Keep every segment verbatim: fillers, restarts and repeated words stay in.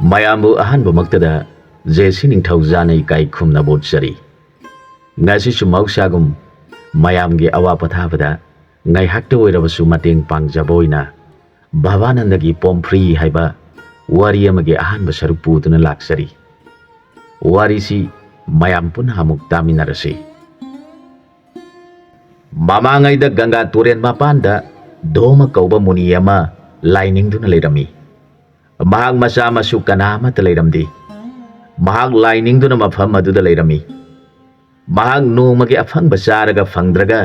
ꯃꯌꯥꯝꯕꯨ ꯑꯍꯥꯟꯕꯃꯛꯇꯗ ꯖꯦ ꯁꯤ ꯅꯤꯡꯊꯧꯖꯥꯅ ꯏꯀꯥꯏ ꯈꯨꯝꯅꯕ ꯎꯠꯆꯔꯤ꯫ ꯉꯁꯤꯁꯨ ꯃꯍꯧꯁꯥꯒꯨꯝ ꯃꯌꯥꯝꯒꯤ ꯑꯋꯥ ꯄꯣꯊꯥꯕꯗ ꯉꯥꯏꯍꯥꯛꯇ ꯑꯣꯏꯔꯕꯁꯨ ꯃꯇꯦꯡ ꯄꯥꯡꯖꯕ ꯑꯣꯏꯅ ꯚꯕꯥꯅꯟꯗꯒꯤ ꯄꯣꯝꯐ꯭ꯔꯤ ꯍꯥꯏꯕ ꯋꯥꯔꯤ ꯑꯃꯒꯤ ꯑꯍꯥꯟꯕ ꯁꯔꯨꯛ ꯄꯨꯗꯨꯅ ꯂꯥꯛꯆꯔꯤ꯫ ꯋꯥꯔꯤꯁꯤ ꯃꯌꯥꯝ ꯄꯨꯟꯅ ꯑꯃꯨꯛ ꯇꯥꯃꯤꯟꯅꯔꯁꯤ꯫ ꯃꯃꯥꯡꯉꯩꯗ ꯒꯪꯒꯥ ꯇꯨꯔꯦꯜ ꯃꯄꯥꯟꯗ ꯙꯣꯃ ꯀꯧꯕ ꯃꯨꯅꯤ ꯑꯃ ꯂꯥꯏ ꯅꯤꯡꯗꯨꯅ ꯂꯩꯔꯝꯃꯤ꯫ ꯃꯍꯥꯛ ꯃꯆꯥ ꯃꯁꯨ ꯀꯅꯥ ꯑꯃꯠꯇ ꯂꯩꯔꯝꯗꯦ꯫ ꯃꯍꯥꯛ ꯂꯥꯏ ꯅꯤꯡꯗꯨꯅ ꯃꯐꯝ ꯑꯗꯨꯗ ꯂꯩꯔꯝꯃꯤ꯫ ꯃꯍꯥꯛ ꯅꯣꯡꯃꯒꯤ ꯑꯐꯪꯕ ꯆꯥꯔꯒ ꯐꯪꯗ꯭ꯔꯒ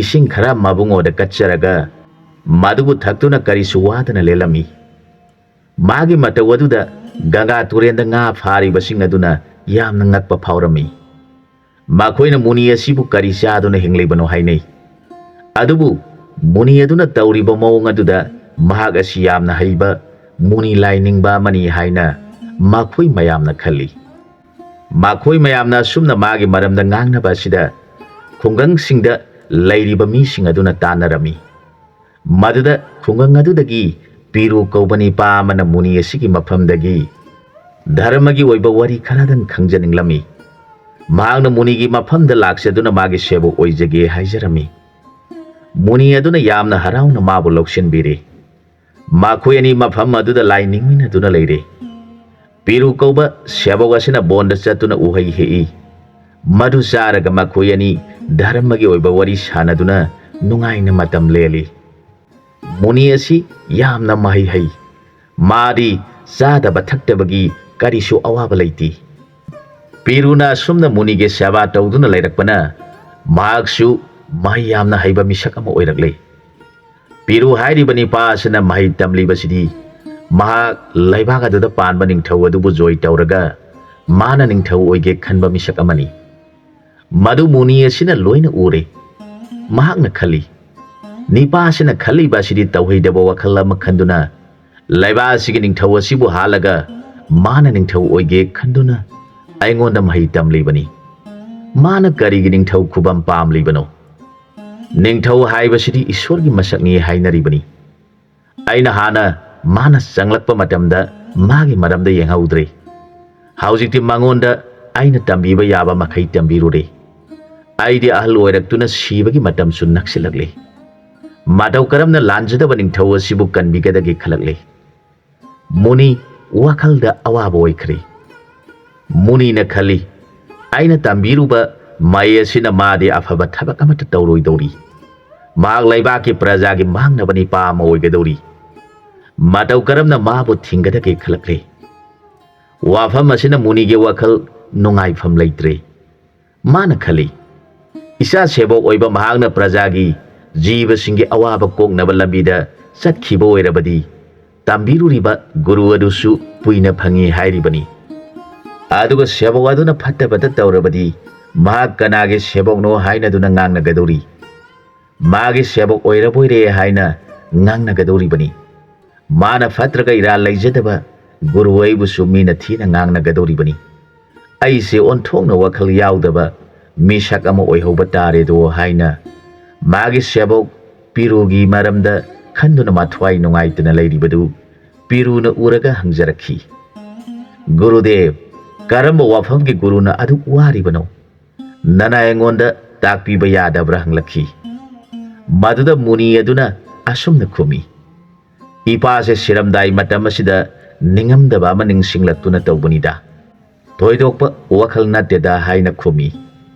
ꯏꯁꯤꯡ ꯈꯔ ꯃꯕꯨꯡꯉꯣꯗ ꯀꯠꯆꯔꯒ ꯃꯗꯨꯕꯨ ꯊꯛꯇꯨꯅ ꯀꯔꯤꯁꯨ ꯋꯥꯗꯅ ꯂꯦꯜꯂꯝꯃꯤ꯫ ꯃꯥꯒꯤ ꯃꯇꯧ ꯑꯗꯨꯗ ꯒꯪꯒꯥ ꯇꯨꯔꯦꯜꯗ ꯉꯥ ꯐꯥꯔꯤꯕꯁꯤꯡ ꯑꯗꯨꯅ ꯌꯥꯝꯅ ꯉꯛꯄ ꯐꯥꯎꯔꯝꯃꯤ꯫ ꯃꯈꯣꯏꯅ ꯃꯨꯅꯤ ꯑꯁꯤꯕꯨ ꯀꯔꯤ ꯆꯥꯗꯨꯅ ꯍꯤꯡꯂꯤꯕꯅꯣ ꯍꯥꯏꯅꯩ꯫ ꯑꯗꯨꯕꯨ ꯃꯨꯅꯤ ꯑꯗꯨꯅ ꯇꯧꯔꯤꯕ ꯃꯑꯣꯡ ꯑꯗꯨꯗ ꯃꯍꯥꯛ ꯑꯁꯤ ꯌꯥꯝꯅ ꯍꯩꯕ ꯃꯨꯅꯤ ꯂꯥꯏ ꯅꯤꯡꯕ ꯑꯃꯅꯤ ꯍꯥꯏꯅ ꯃꯈꯣꯏ ꯃꯌꯥꯝꯅ ꯈꯜꯂꯤ꯫ ꯃꯈꯣꯏ ꯃꯌꯥꯝꯅ ꯑꯁꯨꯝꯅ ꯃꯥꯒꯤ ꯃꯔꯝꯗ ꯉꯥꯡꯅꯕ ꯑꯁꯤꯗ ꯈꯨꯡꯒꯪꯁꯤꯡꯗ ꯂꯩꯔꯤꯕ ꯃꯤꯁꯤꯡ ꯑꯗꯨꯅ ꯇꯥꯟꯅꯔꯝꯃꯤ꯫ ꯃꯗꯨꯗ ꯈꯨꯡꯒꯪ ꯑꯗꯨꯗꯒꯤ ꯄꯤꯔꯨ ꯀꯧꯕ ꯅꯤꯄꯥ ꯑꯃꯅ ꯃꯨꯅꯤ ꯑꯁꯤꯒꯤ ꯃꯐꯝꯗꯒꯤ ꯙꯔꯃꯒꯤ ꯑꯣꯏꯕ ꯋꯥꯔꯤ ꯈꯔꯗꯪ ꯈꯪꯖꯅꯤꯡꯂꯝꯃꯤ꯫ ꯃꯍꯥꯛꯅ ꯃꯨꯅꯤꯒꯤ ꯃꯐꯝꯗ ꯂꯥꯛꯆꯗꯨꯅ ꯃꯥꯒꯤ ꯁꯦꯕꯣꯛ ꯑꯣꯏꯖꯒꯦ ꯍꯥꯏꯖꯔꯝꯃꯤ꯫ ꯃꯨꯅꯤ ꯑꯗꯨꯅ ꯌꯥꯝꯅ ꯍꯔꯥꯎꯅ ꯃꯥꯕꯨ ꯂꯧꯁꯤꯟꯕꯤꯔꯦ꯫ ꯃꯈꯣꯏ ꯑꯅꯤ ꯃꯐꯝ ꯑꯗꯨꯗ ꯂꯥꯏ ꯅꯤꯡꯃꯤꯟꯅꯗꯨꯅ ꯂꯩꯔꯦ꯫ ꯄꯤꯔꯨ ꯀꯧꯕ ꯁꯦꯕꯣꯛ ꯑꯁꯤꯅ ꯕꯣꯟꯗ ꯆꯠꯇꯨꯅ ꯎꯍꯩ ꯍꯦꯛꯏ꯫ ꯃꯗꯨ ꯆꯥꯔꯒ ꯃꯈꯣꯏ ꯑꯅꯤ ꯙꯔꯃꯒꯤ ꯑꯣꯏꯕ ꯋꯥꯔꯤ ꯁꯥꯟꯅꯗꯨꯅ ꯅꯨꯡꯉꯥꯏꯅ ꯃꯇꯝ ꯂꯦꯜꯂꯤ꯫ ꯃꯨꯅꯤ ꯑꯁꯤ ꯌꯥꯝꯅ ꯃꯍꯩ ꯍꯩ꯫ ꯃꯥꯗꯤ ꯆꯥꯗꯕ ꯊꯛꯇꯕꯒꯤ ꯀꯔꯤꯁꯨ ꯑꯋꯥꯕ ꯂꯩꯇꯦ꯫ ꯄꯤꯔꯨꯅ ꯑꯁꯨꯝꯅ ꯃꯨꯅꯤꯒꯤ ꯁꯦꯕꯥ ꯇꯧꯗꯨꯅ ꯂꯩꯔꯛꯄꯅ ꯃꯍꯥꯛꯁꯨ ꯃꯍꯩ ꯌꯥꯝꯅ ꯍꯩꯕ ꯃꯤꯁꯛ ꯑꯃ ꯑꯣꯏꯔꯛꯂꯦ꯫ ꯄꯤꯔꯨ ꯍꯥꯏꯔꯤꯕ ꯅꯤꯄꯥ ꯑꯁꯤꯅ ꯃꯍꯩ ꯇꯝꯂꯤꯕꯁꯤꯗꯤ ꯃꯍꯥꯛ ꯂꯩꯕꯥꯛ ꯑꯗꯨꯗ ꯄꯥꯟꯕ ꯅꯤꯡꯊꯧ ꯑꯗꯨꯕꯨ ꯖꯣꯏ ꯇꯧꯔꯒ ꯃꯥꯅ ꯅꯤꯡꯊꯧ ꯑꯣꯏꯒꯦ ꯈꯟꯕ ꯃꯤꯁꯛ ꯑꯃꯅꯤ꯫ ꯃꯗꯨ ꯃꯨꯅꯤ ꯑꯁꯤꯅ ꯂꯣꯏꯅ ꯎꯔꯦ꯫ ꯃꯍꯥꯛꯅ ꯈꯜꯂꯤ, ꯅꯤꯄꯥ ꯑꯁꯤꯅ ꯈꯜꯂꯤꯕ ꯑꯁꯤꯗꯤ ꯇꯧꯍꯩꯗꯕ ꯋꯥꯈꯜ ꯑꯃ ꯈꯟꯗꯨꯅ ꯂꯩꯕꯥꯛ ꯑꯁꯤꯒꯤ ꯅꯤꯡꯊꯧ ꯑꯁꯤꯕꯨ ꯍꯥꯠꯂꯒ ꯃꯥꯅ ꯅꯤꯡꯊꯧ ꯑꯣꯏꯒꯦ ꯈꯟꯗꯨꯅ ꯑꯩꯉꯣꯟꯗ ꯃꯍꯩ ꯇꯝꯂꯤꯕꯅꯤ꯫ ꯃꯥꯅ ꯀꯔꯤꯒꯤ ꯅꯤꯡꯊꯧ ꯈꯨꯕꯝ ꯄꯥꯝꯂꯤꯕꯅꯣ? ꯅꯤꯡꯊꯧ ꯍꯥꯏꯕꯁꯤꯗꯤ ꯏꯁꯣꯔꯒꯤ ꯃꯁꯛꯅꯤ ꯍꯥꯏꯅꯔꯤꯕꯅꯤ꯫ ꯑꯩꯅ ꯍꯥꯟꯅ ꯃꯥꯅ ꯆꯪꯂꯛꯄ ꯃꯇꯝꯗ ꯃꯥꯒꯤ ꯃꯔꯝꯗ ꯌꯦꯡꯍꯧꯗ꯭ꯔꯦ꯫ ꯍꯧꯖꯤꯛꯇꯤ ꯃꯉꯣꯟꯗ ꯑꯩꯅ ꯇꯝꯕꯤꯕ ꯌꯥꯕ ꯃꯈꯩ ꯇꯝꯕꯤꯔꯨꯔꯦ꯫ ꯑꯩꯗꯤ ꯑꯍꯜ ꯑꯣꯏꯔꯛꯇꯨꯅ ꯁꯤꯕꯒꯤ ꯃꯇꯝꯁꯨ ꯅꯛꯁꯤꯜꯂꯛꯂꯦ꯫ ꯃꯇꯧ ꯀꯔꯝꯅ ꯂꯥꯟꯖꯗꯕ ꯅꯤꯡꯊꯧ ꯑꯁꯤꯕꯨ ꯀꯟꯕꯤꯒꯗꯒꯦ ꯈꯜꯂꯛꯂꯦ꯫ ꯃꯨꯅꯤ ꯋꯥꯈꯜꯗ ꯑꯋꯥꯕ ꯑꯣꯏꯈ꯭ꯔꯦ꯫ ꯃꯨꯅꯤꯅ ꯈꯜꯂꯤ, "ꯑꯩꯅ ꯇꯝꯕꯤꯔꯨꯕ ꯃꯍꯩ ꯑꯁꯤꯅ ꯃꯥꯗꯤ ꯑꯐꯕ ꯊꯕꯛ ꯑꯃꯠꯇ ꯇꯧꯔꯣꯏꯗꯧꯔꯤ꯫ ꯃꯍꯥꯛ ꯂꯩꯕꯥꯛꯀꯤ ꯄ꯭ꯔꯖꯥꯒꯤ ꯃꯥꯡꯅꯕ ꯅꯤꯄꯥ ꯑꯃ ꯑꯣꯏꯒꯗꯧꯔꯤ꯫ ꯃꯇꯧ ꯀꯔꯝꯅ ꯃꯥꯕꯨ ꯊꯤꯡꯒꯗꯒꯦ?" ꯈꯜꯂꯛꯂꯦ꯫ ꯋꯥꯐꯝ ꯑꯁꯤꯅ ꯃꯨꯅꯤꯒꯤ ꯋꯥꯈꯜ ꯅꯨꯡꯉꯥꯏꯐꯝ ꯂꯩꯇ꯭ꯔꯦ꯫ ꯃꯥꯅ ꯈꯜꯂꯤ, "ꯏꯆꯥ ꯁꯦꯕꯣꯛ ꯑꯣꯏꯕ ꯃꯍꯥꯛꯅ ꯄ꯭ꯔꯖꯥꯒꯤ ꯖꯤꯕꯁꯤꯡꯒꯤ ꯑꯋꯥꯕ ꯀꯣꯛꯅꯕ ꯂꯝꯕꯤꯗ ꯆꯠꯈꯤꯕ ꯑꯣꯏꯔꯕꯗꯤ, ꯇꯝꯕꯤꯔꯨꯔꯤꯕ ꯒꯨꯔꯨ ꯑꯗꯨꯁꯨ ꯄꯨꯏꯅ ꯐꯪꯏ ꯍꯥꯏꯔꯤꯕꯅꯤ꯫ ꯑꯗꯨꯒ ꯁꯦꯕꯣꯛ ꯑꯗꯨꯅ ꯐꯠꯇꯕꯇ ꯇꯧꯔꯕꯗꯤ, ꯃꯍꯥꯛ ꯀꯅꯥꯒꯤ ꯁꯦꯕꯣꯛꯅꯣ ꯍꯥꯏꯅꯗꯨꯅ ꯉꯥꯡꯅꯒꯗꯧꯔꯤ? ꯃꯥꯒꯤ ꯁꯦꯕꯣꯛ ꯑꯣꯏꯔꯕꯣꯏꯔꯦ ꯍꯥꯏꯅ ꯉꯥꯡꯅꯒꯗꯧꯔꯤꯕꯅꯤ꯫ ꯃꯥꯅ ꯐꯠꯇ꯭ꯔꯒ ꯏꯔꯥꯜ ꯂꯩꯖꯗꯕ ꯒꯨꯔꯨ ꯑꯩꯕꯨꯁꯨ ꯃꯤꯅ ꯊꯤꯅ ꯉꯥꯡꯅꯒꯗꯧꯔꯤꯕꯅꯤ꯫ ꯑꯩꯁꯦ ꯑꯣꯟꯊꯣꯛꯅ ꯋꯥꯈꯜ ꯌꯥꯎꯗꯕ ꯃꯤꯁꯛ ꯑꯃ ꯑꯣꯏꯍꯧꯕ ꯇꯥꯔꯦꯗꯣ" ꯍꯥꯏꯅ ꯃꯥꯒꯤ ꯁꯦꯕꯣꯛ ꯄꯤꯔꯨꯒꯤ ꯃꯔꯝꯗ ꯈꯟꯗꯨꯅ ꯃꯊ꯭ꯋꯥꯏ ꯅꯨꯡꯉꯥꯏꯇꯅ ꯂꯩꯔꯤꯕꯗꯨ ꯄꯤꯔꯨꯅ ꯎꯔꯒ ꯍꯪꯖꯔꯛꯈꯤ, "ꯒꯨꯔꯨꯗꯦꯕ, ꯀꯔꯝꯕ ꯋꯥꯐꯝꯒꯤ ꯒꯨꯔꯨꯅ ꯑꯗꯨꯛ ꯋꯥꯔꯤꯕꯅꯣ? ꯅꯅꯥꯏ ꯑꯩꯉꯣꯟꯗ ꯇꯥꯛꯄꯤꯕ ꯌꯥꯗꯕ꯭ꯔꯥ?" ꯍꯪꯂꯛꯈꯤ꯫ ꯃꯗꯨꯗ ꯃꯨꯅꯤ ꯑꯗꯨꯅ ꯑꯁꯨꯝꯅ ꯈꯨꯝꯃꯤ, "ꯏꯄꯥꯁꯦ ꯁꯤꯔꯝꯗꯥꯏ ꯃꯇꯝ ꯑꯁꯤꯗ ꯅꯤꯡꯉꯝꯗꯕ ꯑꯃ ꯅꯤꯡꯁꯤꯡꯂꯛꯇꯨꯅ ꯇꯧꯕꯅꯤꯗ꯫ ꯊꯣꯏꯗꯣꯛꯄ ꯋꯥꯈꯜ ꯅꯠꯇꯦꯗ" ꯍꯥꯏꯅ ꯈꯨꯝꯃꯤ꯫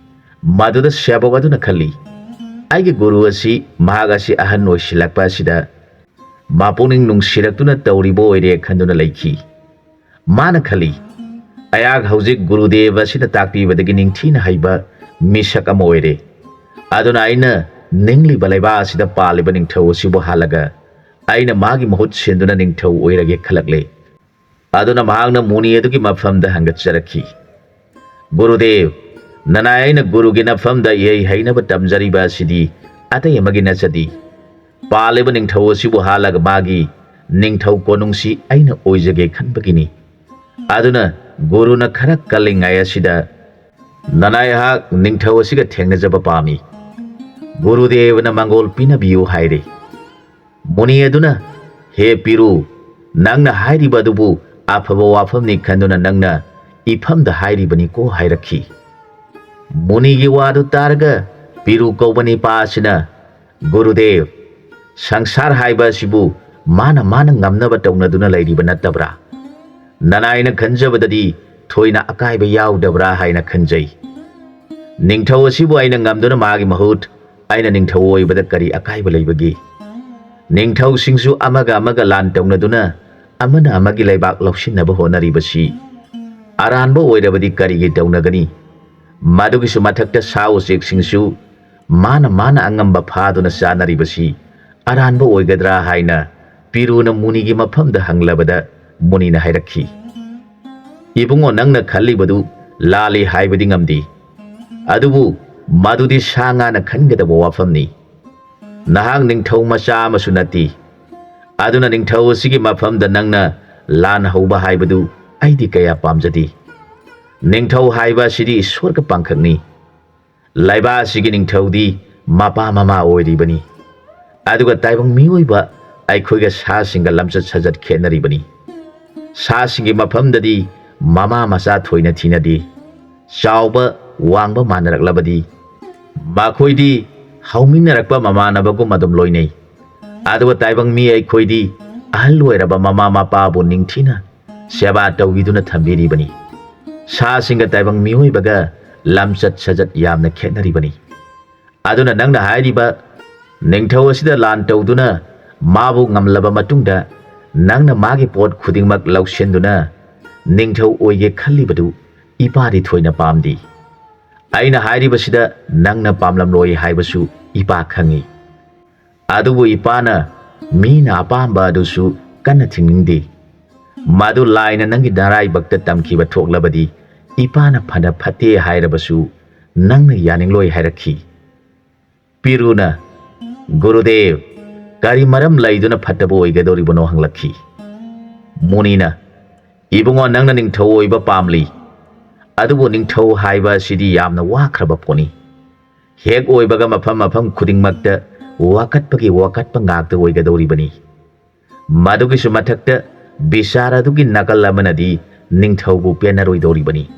ꯃꯗꯨꯗ ꯁꯦꯕꯣꯛ ꯑꯗꯨꯅ ꯈꯜꯂꯤ, "ꯑꯩꯒꯤ ꯒꯨꯔꯨ ꯑꯁꯤ, ꯃꯍꯥꯛ ꯑꯁꯤ ꯑꯍꯟ ꯑꯣꯏꯁꯤꯜꯂꯛꯄ ꯑꯁꯤꯗ ꯃꯄꯨꯛꯅꯤꯡ ꯅꯨꯡꯁꯤꯔꯛꯇꯨꯅ ꯇꯧꯔꯤꯕ ꯑꯣꯏꯔꯦ" ꯈꯟꯗꯨꯅ ꯂꯩꯈꯤ꯫ ꯃꯥꯅ ꯈꯜꯂꯤ, "ꯑꯩꯍꯥꯛ ꯍꯧꯖꯤꯛ ꯒꯨꯔꯨꯗꯦꯕ ꯑꯁꯤꯅ ꯇꯥꯛꯄꯤꯕꯗꯒꯤ ꯅꯤꯡꯊꯤꯅ ꯍꯩꯕ ꯃꯤꯁꯛ ꯑꯃ ꯑꯣꯏꯔꯦ꯫ ꯑꯗꯨꯅ ꯑꯩꯅ ꯅꯤꯡꯂꯤꯕ ꯂꯩꯕꯥꯛ ꯑꯁꯤꯗ ꯄꯥꯜꯂꯤꯕ ꯅꯤꯡꯊꯧ ꯑꯁꯤꯕꯨ ꯍꯥꯠꯂꯒ ꯑꯩꯅ ꯃꯥꯒꯤ ꯃꯍꯨꯠ ꯁꯤꯟꯗꯨꯅ ꯅꯤꯡꯊꯧ ꯑꯣꯏꯔꯒꯦ ꯈꯜꯂꯛꯂꯦ"꯫ ꯑꯗꯨꯅ ꯃꯍꯥꯛꯅ ꯃꯨꯅꯤ ꯑꯗꯨꯒꯤ ꯃꯐꯝꯗ ꯍꯪꯒꯠꯆꯔꯛꯈꯤ, "ꯒꯨꯔꯨꯗꯦꯕ, ꯅꯅꯥꯏ ꯑꯩꯅ ꯒꯨꯔꯨꯒꯤ ꯅꯐꯝꯗ ꯏꯍꯩ ꯍꯩꯅꯕ ꯇꯝꯖꯔꯤꯕ ꯑꯁꯤꯗꯤ ꯑꯇꯩ ꯑꯃꯒꯤ ꯅꯠꯆꯗꯦ꯫ ꯄꯥꯜꯂꯤꯕ ꯅꯤꯡꯊꯧ ꯑꯁꯤꯕꯨ ꯍꯥꯠꯂꯒ ꯃꯥꯒꯤ ꯅꯤꯡꯊꯧ ꯀꯣꯅꯨꯡꯁꯤ ꯑꯩꯅ ꯑꯣꯏꯖꯒꯦ ꯈꯟꯕꯒꯤꯅꯤ꯫ ꯑꯗꯨꯅ ꯒꯨꯔꯨꯅ ꯈꯔ ꯀꯜꯂꯤꯉꯩ ꯑꯁꯤꯗ ꯅꯅꯥꯏ ꯑꯩꯍꯥꯛ ꯅꯤꯡꯊꯧ ꯑꯁꯤꯒ ꯊꯦꯡꯅꯖꯕ ꯄꯥꯝꯃꯤ꯫ ꯒꯨꯔꯨꯗꯦꯕꯅ ꯃꯪꯒꯣꯜ ꯄꯤꯅꯕꯤꯌꯨ" ꯍꯥꯏꯔꯦ꯫ ꯃꯨꯅꯤ ꯑꯗꯨꯅ, "ꯍꯦ ꯄꯤꯔꯨ, ꯅꯪꯅ ꯍꯥꯏꯔꯤꯕ ꯑꯗꯨꯕꯨ ꯑꯐꯕ ꯋꯥꯐꯝꯅꯤ ꯈꯟꯗꯨꯅ ꯅꯪꯅ ꯏꯐꯝꯗ ꯍꯥꯏꯔꯤꯕꯅꯤꯀꯣ" ꯍꯥꯏꯔꯛꯈꯤ꯫ ꯃꯨꯅꯤꯒꯤ ꯋꯥꯗꯨ ꯇꯥꯔꯒ ꯄꯤꯔꯨ ꯀꯧꯕ ꯅꯤꯄꯥ ꯑꯁꯤꯅ, "ꯒꯨꯔꯨꯗꯦꯕ, ꯁꯪꯁꯥꯔ ꯍꯥꯏꯕ ꯑꯁꯤꯕꯨ ꯃꯥꯅ ꯃꯥꯅ ꯉꯝꯅꯕ ꯇꯧꯅꯗꯨꯅ ꯂꯩꯔꯤꯕ ꯅꯠꯇꯕ꯭ꯔꯥ? ꯅꯅꯥꯏꯅ ꯈꯟꯖꯕꯗꯗꯤ ꯊꯣꯏꯅ ꯑꯀꯥꯏꯕ ꯌꯥꯎꯗꯕ꯭ꯔꯥ ꯍꯥꯏꯅ ꯈꯟꯖꯩ꯫ ꯅꯤꯡꯊꯧ ꯑꯁꯤꯕꯨ ꯑꯩꯅ ꯉꯝꯗꯨꯅ ꯃꯥꯒꯤ ꯃꯍꯨꯠ ꯑꯩꯅ ꯅꯤꯡꯊꯧ ꯑꯣꯏꯕꯗ ꯀꯔꯤ ꯑꯀꯥꯏꯕ ꯂꯩꯕꯒꯦ? ꯅꯤꯡꯊꯧꯁꯤꯡꯁꯨ ꯑꯃꯒ ꯑꯃꯒ ꯂꯥꯟ ꯇꯧꯅꯗꯨꯅ ꯑꯃꯅ ꯑꯃꯒꯤ ꯂꯩꯕꯥꯛ ꯂꯧꯁꯤꯟꯅꯕ ꯍꯣꯠꯅꯔꯤꯕꯁꯤ ꯑꯔꯥꯟꯕ ꯑꯣꯏꯔꯕꯗꯤ ꯀꯔꯤꯒꯤ ꯇꯧꯅꯒꯅꯤ? ꯃꯗꯨꯒꯤꯁꯨ ꯃꯊꯛꯇ ꯁꯥ ꯎꯆꯦꯛꯁꯤꯡꯁꯨ ꯃꯥꯅ ꯃꯥꯅ ꯑꯉꯝꯕ ꯐꯥꯗꯨꯅ ꯆꯥꯅꯔꯤꯕꯁꯤ ꯑꯔꯥꯟꯕ ꯑꯣꯏꯒꯗ꯭ꯔꯥ?" ꯍꯥꯏꯅ ꯄꯤꯔꯨꯅ ꯃꯨꯅꯤꯒꯤ ꯃꯐꯝꯗ ꯍꯪꯂꯕꯗ ꯃꯨꯅꯤꯅ ꯍꯥꯏꯔꯛꯈꯤ, "ꯏꯕꯨꯡꯉꯣ, ꯅꯪꯅ ꯈꯜꯂꯤꯕꯗꯨ ꯂꯥꯜꯂꯤ ꯍꯥꯏꯕꯗꯤ ꯉꯝꯗꯦ꯫ ꯑꯗꯨꯕꯨ ꯃꯗꯨꯗꯤ ꯁꯥ ꯉꯥꯅ ꯈꯟꯒꯗꯕ ꯋꯥꯐꯝꯅꯤ꯫ ꯅꯍꯥꯛ ꯅꯤꯡꯊꯧ ꯃꯆꯥ ꯑꯃꯁꯨ ꯅꯠꯇꯦ꯫ ꯑꯗꯨꯅ ꯅꯤꯡꯊꯧ ꯑꯁꯤꯒꯤ ꯃꯐꯝꯗ ꯅꯪꯅ ꯂꯥꯟ ꯍꯧꯕ ꯍꯥꯏꯕꯗꯨ ꯑꯩꯗꯤ ꯀꯌꯥ ꯄꯥꯝꯖꯗꯦ꯫ ꯅꯤꯡꯊꯧ ꯍꯥꯏꯕ ꯑꯁꯤꯗꯤ ꯏꯁꯣꯔꯒ ꯄꯥꯡꯈꯛꯅꯤ꯫ ꯂꯩꯕꯥꯛ ꯑꯁꯤꯒꯤ ꯅꯤꯡꯊꯧꯗꯤ ꯃꯄꯥ ꯃꯃꯥ ꯑꯣꯏꯔꯤꯕꯅꯤ꯫ ꯑꯗꯨꯒ ꯇꯥꯏꯕꯪ ꯃꯤꯑꯣꯏꯕ ꯑꯩꯈꯣꯏꯒ ꯁꯥꯁꯤꯡꯒ ꯂꯝꯆꯠ ꯁꯥꯖꯠ ꯈꯦꯠꯅꯔꯤꯕꯅꯤ꯫ ꯁꯥꯁꯤꯡꯒꯤ ꯃꯐꯝꯗꯗꯤ ꯃꯃꯥ ꯃꯆꯥ ꯊꯣꯏꯅ ꯊꯤꯅꯗꯦ꯫ ꯆꯥꯎꯕ ꯋꯥꯡꯕ ꯃꯥꯟꯅꯔꯛꯂꯕꯗꯤ ꯃꯈꯣꯏꯗꯤ ꯍꯧꯃꯤꯟꯅꯔꯛꯄ ꯃꯃꯥꯟꯅꯕꯒꯨꯝ ꯑꯗꯨꯝ ꯂꯣꯏꯅꯩ꯫ ꯑꯗꯨꯒ ꯇꯥꯏꯕꯪ ꯃꯤ ꯑꯩꯈꯣꯏꯗꯤ ꯑꯍꯜ ꯑꯣꯏꯔꯕ ꯃꯃꯥ ꯃꯄꯥꯕꯨ ꯅꯤꯡꯊꯤꯅ ꯁꯦꯕꯥ ꯇꯧꯕꯤꯗꯨꯅ ꯊꯝꯕꯤꯔꯤꯕꯅꯤ꯫ ꯁꯥꯁꯤꯡꯒ ꯇꯥꯏꯕꯪ ꯃꯤꯑꯣꯏꯕꯒ ꯂꯝꯆꯠ ꯁꯥꯖꯠ ꯌꯥꯝꯅ ꯈꯦꯠꯅꯔꯤꯕꯅꯤ꯫ ꯑꯗꯨꯅ ꯅꯪꯅ ꯍꯥꯏꯔꯤꯕ ꯅꯤꯡꯊꯧ ꯑꯁꯤꯗ ꯂꯥꯟ ꯇꯧꯗꯨꯅ ꯃꯥꯕꯨ ꯉꯝꯂꯕ ꯃꯇꯨꯡꯗ ꯅꯪꯅ ꯃꯥꯒꯤ ꯄꯣꯠ ꯈꯨꯗꯤꯡꯃꯛ ꯂꯧꯁꯤꯟꯗꯨꯅ ꯅꯤꯡꯊꯧ ꯑꯣꯏꯒꯦ ꯈꯜꯂꯤꯕꯗꯨ ꯏꯄꯥꯗꯤ ꯊꯣꯏꯅ ꯄꯥꯝꯗꯦ꯫ ꯑꯩꯅ ꯍꯥꯏꯔꯤꯕꯁꯤꯗ ꯅꯪꯅ ꯄꯥꯝꯂꯝꯂꯣꯏ ꯍꯥꯏꯕꯁꯨ ꯏꯄꯥ ꯈꯪꯏ꯫ ꯑꯗꯨꯕꯨ ꯏꯄꯥꯅ ꯃꯤꯅ ꯑꯄꯥꯝꯕ ꯑꯗꯨꯁꯨ ꯀꯟꯅ ꯊꯤꯡꯅꯤꯡꯗꯦ꯫ ꯃꯗꯨ ꯂꯥꯏꯅ ꯅꯪꯒꯤ ꯅꯔꯥꯏꯕꯛꯇ ꯇꯝꯈꯤꯕ ꯊꯣꯛꯂꯕꯗꯤ ꯏꯄꯥꯅ ꯐꯅ ꯐꯠꯇꯦ ꯍꯥꯏꯔꯕꯁꯨ ꯅꯪꯅ ꯌꯥꯅꯤꯡꯂꯣꯏ" ꯍꯥꯏꯔꯛꯈꯤ꯫ ꯄꯤꯔꯨꯅ, "ꯒꯨꯔꯨꯗꯦꯕ, ꯀꯔꯤ ꯃꯔꯝ ꯂꯩꯗꯨꯅ ꯐꯠꯇꯕ ꯑꯣꯏꯒꯗꯧꯔꯤꯕꯅꯣ?" ꯍꯪꯂꯛꯈꯤ꯫ ꯃꯨꯅꯤꯅ, "ꯏꯕꯨꯡꯉꯣ, ꯅꯪꯅ ꯅꯤꯡꯊꯧ ꯑꯣꯏꯕ ꯄꯥꯝꯂꯤ, ꯑꯗꯨꯕꯨ ꯅꯤꯡꯊꯧ ꯍꯥꯏꯕ ꯑꯁꯤꯗꯤ ꯌꯥꯝꯅ ꯋꯥꯈ꯭ꯔꯕ ꯄꯣꯠꯅꯤ꯫ ꯍꯦꯛ ꯑꯣꯏꯕꯒ ꯃꯐꯝ ꯃꯐꯝ ꯈꯨꯗꯤꯡꯃꯛꯇ ꯋꯥꯀꯠꯄꯒꯤ ꯋꯥꯀꯠꯄ ꯉꯥꯛꯇ ꯑꯣꯏꯒꯗꯧꯔꯤꯕꯅꯤ꯫ ꯃꯗꯨꯒꯤꯁꯨ ꯃꯊꯛꯇ ꯕꯤꯆꯥꯔ ꯑꯗꯨꯒꯤ ꯅꯥꯀꯜ ꯑꯃꯅꯗꯤ ꯅꯤꯡꯊꯧꯕꯨ ꯄꯦꯟꯅꯔꯣꯏꯗꯧꯔꯤꯕꯅꯤ꯫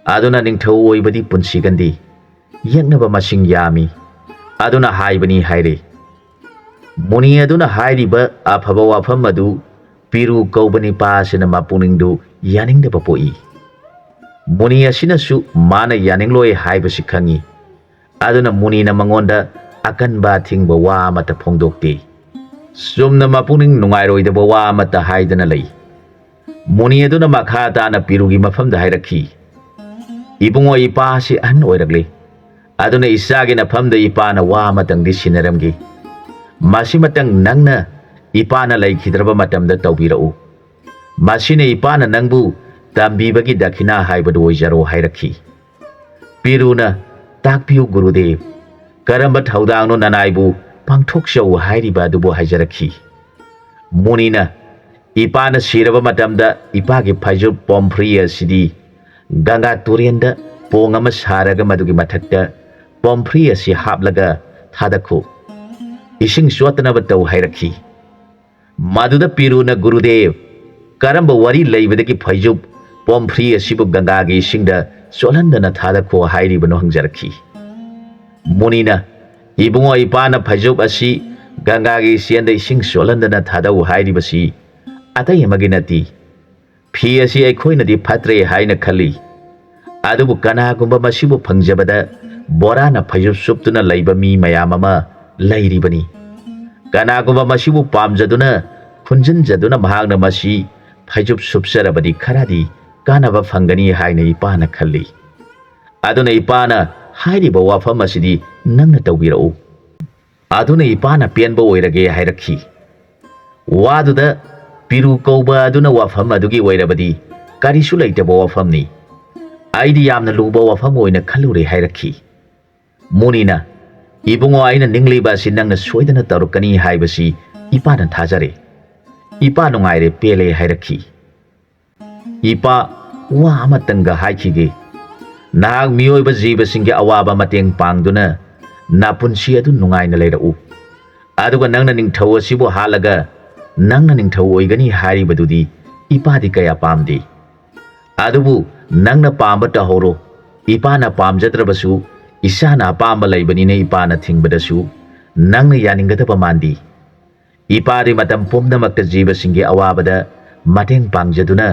ꯑꯗꯨꯅ ꯅꯤꯡꯊꯧ ꯑꯣꯏꯕꯗꯤ ꯄꯨꯟꯁꯤꯒꯟꯗꯦ, ꯌꯦꯛꯅꯕ ꯃꯁꯤꯡ ꯌꯥꯝꯃꯤ꯫ ꯑꯗꯨꯅ ꯍꯥꯏꯕꯅꯤ ꯍꯥꯏꯔꯦ꯫ ꯃꯨꯅꯤ ꯑꯗꯨꯅ ꯍꯥꯏꯔꯤꯕ ꯑꯐꯕ ꯋꯥꯐꯝ ꯑꯗꯨ ꯄꯤꯔꯨ ꯀꯧꯕ ꯅꯤꯄꯥ ꯑꯁꯤꯅ ꯃꯄꯨꯛꯅꯤꯡꯗꯨ ꯌꯥꯅꯤꯡꯗꯕ ꯄꯣꯛꯏ꯫ ꯃꯨꯅꯤ ꯑꯁꯤꯅꯁꯨ ꯃꯥꯅ ꯌꯥꯅꯤꯡꯂꯣꯏ ꯍꯥꯏꯕꯁꯤ ꯈꯪꯏ꯫ ꯑꯗꯨꯅ ꯃꯨꯅꯤꯅ ꯃꯉꯣꯟꯗ ꯑꯀꯟꯕ ꯑꯊꯤꯡꯕ ꯋꯥ ꯑꯃꯠꯇ ꯐꯣꯡꯗꯣꯛꯇꯦ꯫ ꯆꯨꯝꯅ ꯃꯄꯨꯛꯅꯤꯡ ꯅꯨꯡꯉꯥꯏꯔꯣꯏꯗꯕ ꯋꯥ ꯑꯃꯠꯇ ꯍꯥꯏꯗꯅ ꯂꯩ꯫ ꯃꯨꯅꯤ ꯑꯗꯨꯅ ꯃꯈꯥ ꯇꯥꯅ ꯄꯤꯔꯨꯒꯤ ꯃꯐꯝꯗ ꯍꯥꯏꯔꯛꯈꯤ, "ꯏꯕꯨꯡꯉꯣ, ꯏꯄꯥ ꯑꯁꯤ ꯑꯍꯟ ꯑꯣꯏꯔꯛꯂꯦ꯫ ꯑꯗꯨꯅ ꯏꯆꯥꯒꯤ ꯅꯐꯝꯗ ꯏꯄꯥꯅ ꯋꯥ ꯑꯃꯇꯪꯗꯤ ꯁꯤꯟꯅꯔꯝꯒꯦ꯫ ꯃꯁꯤꯃꯇꯪ ꯅꯪꯅ ꯏꯄꯥꯅ ꯂꯩꯈꯤꯗ꯭ꯔꯕ ꯃꯇꯝꯗ ꯇꯧꯕꯤꯔꯛꯎ꯫ ꯃꯁꯤꯅ ꯏꯄꯥꯅ ꯅꯪꯕꯨ ꯇꯝꯕꯤꯕꯒꯤ ꯗꯈꯤꯅꯥ ꯍꯥꯏꯕꯗꯨ ꯑꯣꯏꯖꯔꯣ" ꯍꯥꯏꯔꯛꯈꯤ꯫ ꯄꯤꯔꯨꯅ, "ꯇꯥꯛꯄꯤꯌꯨ ꯒꯨꯔꯨꯗꯦꯕ, ꯀꯔꯝꯕ ꯊꯧꯗꯥꯡꯅꯣ ꯅꯅꯥꯏꯕꯨ ꯄꯥꯡꯊꯣꯛꯆꯧ ꯍꯥꯏꯔꯤꯕ ꯑꯗꯨꯕꯨ?" ꯍꯥꯏꯖꯔꯛꯈꯤ꯫ ꯃꯨꯅꯤꯅ, "ꯏꯄꯥꯅ ꯁꯤꯔꯕ ꯃꯇꯝꯗ ꯏꯄꯥꯒꯤ ꯐꯩꯖꯨꯞ ꯄꯣꯝꯐ꯭ꯔꯤ ꯑꯁꯤꯗꯤ ꯒꯪꯒꯥ ꯇꯨꯔꯦꯟꯗ ꯄꯣꯡ ꯑꯃ ꯁꯥꯔꯒ ꯃꯗꯨꯒꯤ ꯃꯊꯛꯇ ꯄꯣꯝꯐ꯭ꯔꯤ ꯑꯁꯤ ꯍꯥꯞꯂꯒ ꯊꯥꯗꯈꯣ꯫ ꯏꯁꯤꯡ ꯆꯣꯠꯇꯅꯕ ꯇꯧ" ꯍꯥꯏꯔꯛꯈꯤ꯫ ꯃꯗꯨꯗ ꯄꯤꯔꯨꯅ, "ꯒꯨꯔꯨꯗꯦꯕ, ꯀꯔꯝꯕ ꯋꯥꯔꯤ ꯂꯩꯕꯗꯒꯤ ꯐꯩꯖꯨꯞ ꯄꯣꯝꯐ꯭ꯔꯤ ꯑꯁꯤꯕꯨ ꯒꯪꯒꯥꯒꯤ ꯏꯁꯤꯡꯗ ꯆꯣꯠꯍꯟꯗꯅ ꯊꯥꯗꯈꯣ ꯍꯥꯏꯔꯤꯕꯅꯣ?" ꯍꯪꯖꯔꯛꯈꯤ꯫ ꯃꯨꯅꯤꯅ, "ꯏꯕꯨꯡꯉꯣ, ꯏꯄꯥꯅ ꯐꯩꯖꯨꯞ ꯑꯁꯤ ꯒꯪꯒꯥꯒꯤ ꯏꯆꯦꯟꯗ ꯏꯁꯤꯡ ꯆꯣꯠꯍꯟꯗꯅ ꯊꯥꯗꯧ ꯍꯥꯏꯔꯤꯕꯁꯤ ꯑꯇꯩ ꯑꯃꯒꯤ ꯅꯠꯇꯦ꯫ ꯐꯤ ꯑꯁꯤ ꯑꯩꯈꯣꯏꯅꯗꯤ ꯐꯠꯇ꯭ꯔꯦ ꯍꯥꯏꯅ ꯈꯜꯂꯤ, ꯑꯗꯨꯕꯨ ꯀꯅꯥꯒꯨꯝꯕ ꯃꯁꯤꯕꯨ ꯐꯪꯖꯕꯗ ꯕꯣꯔꯥꯅ ꯐꯩꯖꯨꯞ ꯁꯨꯞꯇꯨꯅ ꯂꯩꯕ ꯃꯤ ꯃꯌꯥꯝ ꯑꯃ ꯂꯩꯔꯤꯕꯅꯤ꯫ ꯀꯅꯥꯒꯨꯝꯕ ꯃꯁꯤꯕꯨ ꯄꯥꯝꯖꯗꯨꯅ, ꯈꯨꯟꯖꯤꯟꯖꯗꯨꯅ ꯃꯍꯥꯛꯅ ꯃꯁꯤ ꯐꯩꯖꯨꯞ ꯁꯨꯞꯆꯔꯕꯗꯤ ꯈꯔꯗꯤ ꯀꯥꯟꯅꯕ ꯐꯪꯒꯅꯤ ꯍꯥꯏꯅ ꯏꯄꯥꯅ ꯈꯜꯂꯤ꯫ ꯑꯗꯨꯅ ꯏꯄꯥꯅ ꯍꯥꯏꯔꯤꯕ ꯋꯥꯐꯝ ꯑꯁꯤꯗꯤ ꯅꯪꯅ ꯇꯧꯕꯤꯔꯛꯎ꯫" ꯑꯗꯨꯅ ꯏꯄꯥꯅ ꯄꯦꯟꯕ ꯑꯣꯏꯔꯒꯦ ꯍꯥꯏꯔꯛꯈꯤ꯫ ꯋꯥꯗꯨꯗ ꯄꯤꯔꯨ ꯀꯧꯕ ꯑꯗꯨꯅ ꯋꯥꯐꯝ ꯑꯗꯨꯒꯤ ꯑꯣꯏꯔꯕꯗꯤ ꯀꯔꯤꯁꯨ ꯂꯩꯇꯕ ꯋꯥꯐꯝꯅꯤ꯫ ꯑꯩꯗꯤ ꯌꯥꯝꯅ ꯂꯨꯕ ꯋꯥꯐꯝ ꯑꯣꯏꯅ ꯈꯜꯂꯨꯔꯦ ꯍꯥꯏꯔꯛꯈꯤ꯫ ꯃꯨꯅꯤꯅ, "ꯏꯕꯨꯡꯉꯣ, ꯑꯩꯅ ꯅꯤꯡꯂꯤꯕ ꯑꯁꯤ ꯅꯪꯅ ꯁꯣꯏꯗꯅ ꯇꯧꯔꯛꯀꯅꯤ ꯍꯥꯏꯕꯁꯤ ꯏꯄꯥꯅ ꯊꯥꯖꯔꯦ꯫ ꯏꯄꯥ ꯅꯨꯡꯉꯥꯏꯔꯦ, ꯄꯦꯜꯂꯦ" ꯍꯥꯏꯔꯛꯈꯤ꯫ "ꯏꯄꯥ, ꯋꯥ ꯑꯃꯇꯪꯒ ꯍꯥꯏꯈꯤꯒꯦ꯫ ꯅꯍꯥꯛ ꯃꯤꯑꯣꯏꯕ ꯖꯤꯕꯁꯤꯡꯒꯤ ꯑꯋꯥꯕ ꯃꯇꯦꯡ ꯄꯥꯡꯗꯨꯅ ꯅꯄꯨꯟꯁꯤ ꯑꯗꯨ ꯅꯨꯡꯉꯥꯏꯅ ꯂꯩꯔꯛꯎ꯫ ꯑꯗꯨꯒ ꯅꯪꯅ ꯅꯤꯡꯊꯧ ꯑꯁꯤꯕꯨ ꯍꯥꯠꯂꯒ ꯅꯪꯅ ꯅꯤꯡꯊꯧ ꯑꯣꯏꯒꯅꯤ ꯍꯥꯏꯔꯤꯕꯗꯨꯗꯤ ꯏꯄꯥꯗꯤ ꯀꯌꯥ ꯄꯥꯝꯗꯦ꯫ ꯑꯗꯨꯕꯨ ꯅꯪꯅ ꯄꯥꯝꯕ ꯇꯧꯍꯧꯔꯣ꯫ ꯏꯄꯥꯅ ꯄꯥꯝꯖꯗ꯭ꯔꯕꯁꯨ ꯏꯆꯥꯅ ꯑꯄꯥꯝꯕ ꯂꯩꯕꯅꯤꯅ ꯏꯄꯥꯅ ꯊꯤꯡꯕꯗꯁꯨ ꯅꯪꯅ ꯌꯥꯅꯤꯡꯒꯗꯕ ꯃꯥꯟꯗꯦ꯫ ꯏꯄꯥꯗꯤ ꯃꯇꯝ ꯄꯨꯝꯅꯃꯛꯇ ꯖꯤꯕꯁꯤꯡꯒꯤ ꯑꯋꯥꯕꯗ ꯃꯇꯦꯡ ꯄꯥꯡꯖꯗꯨꯅ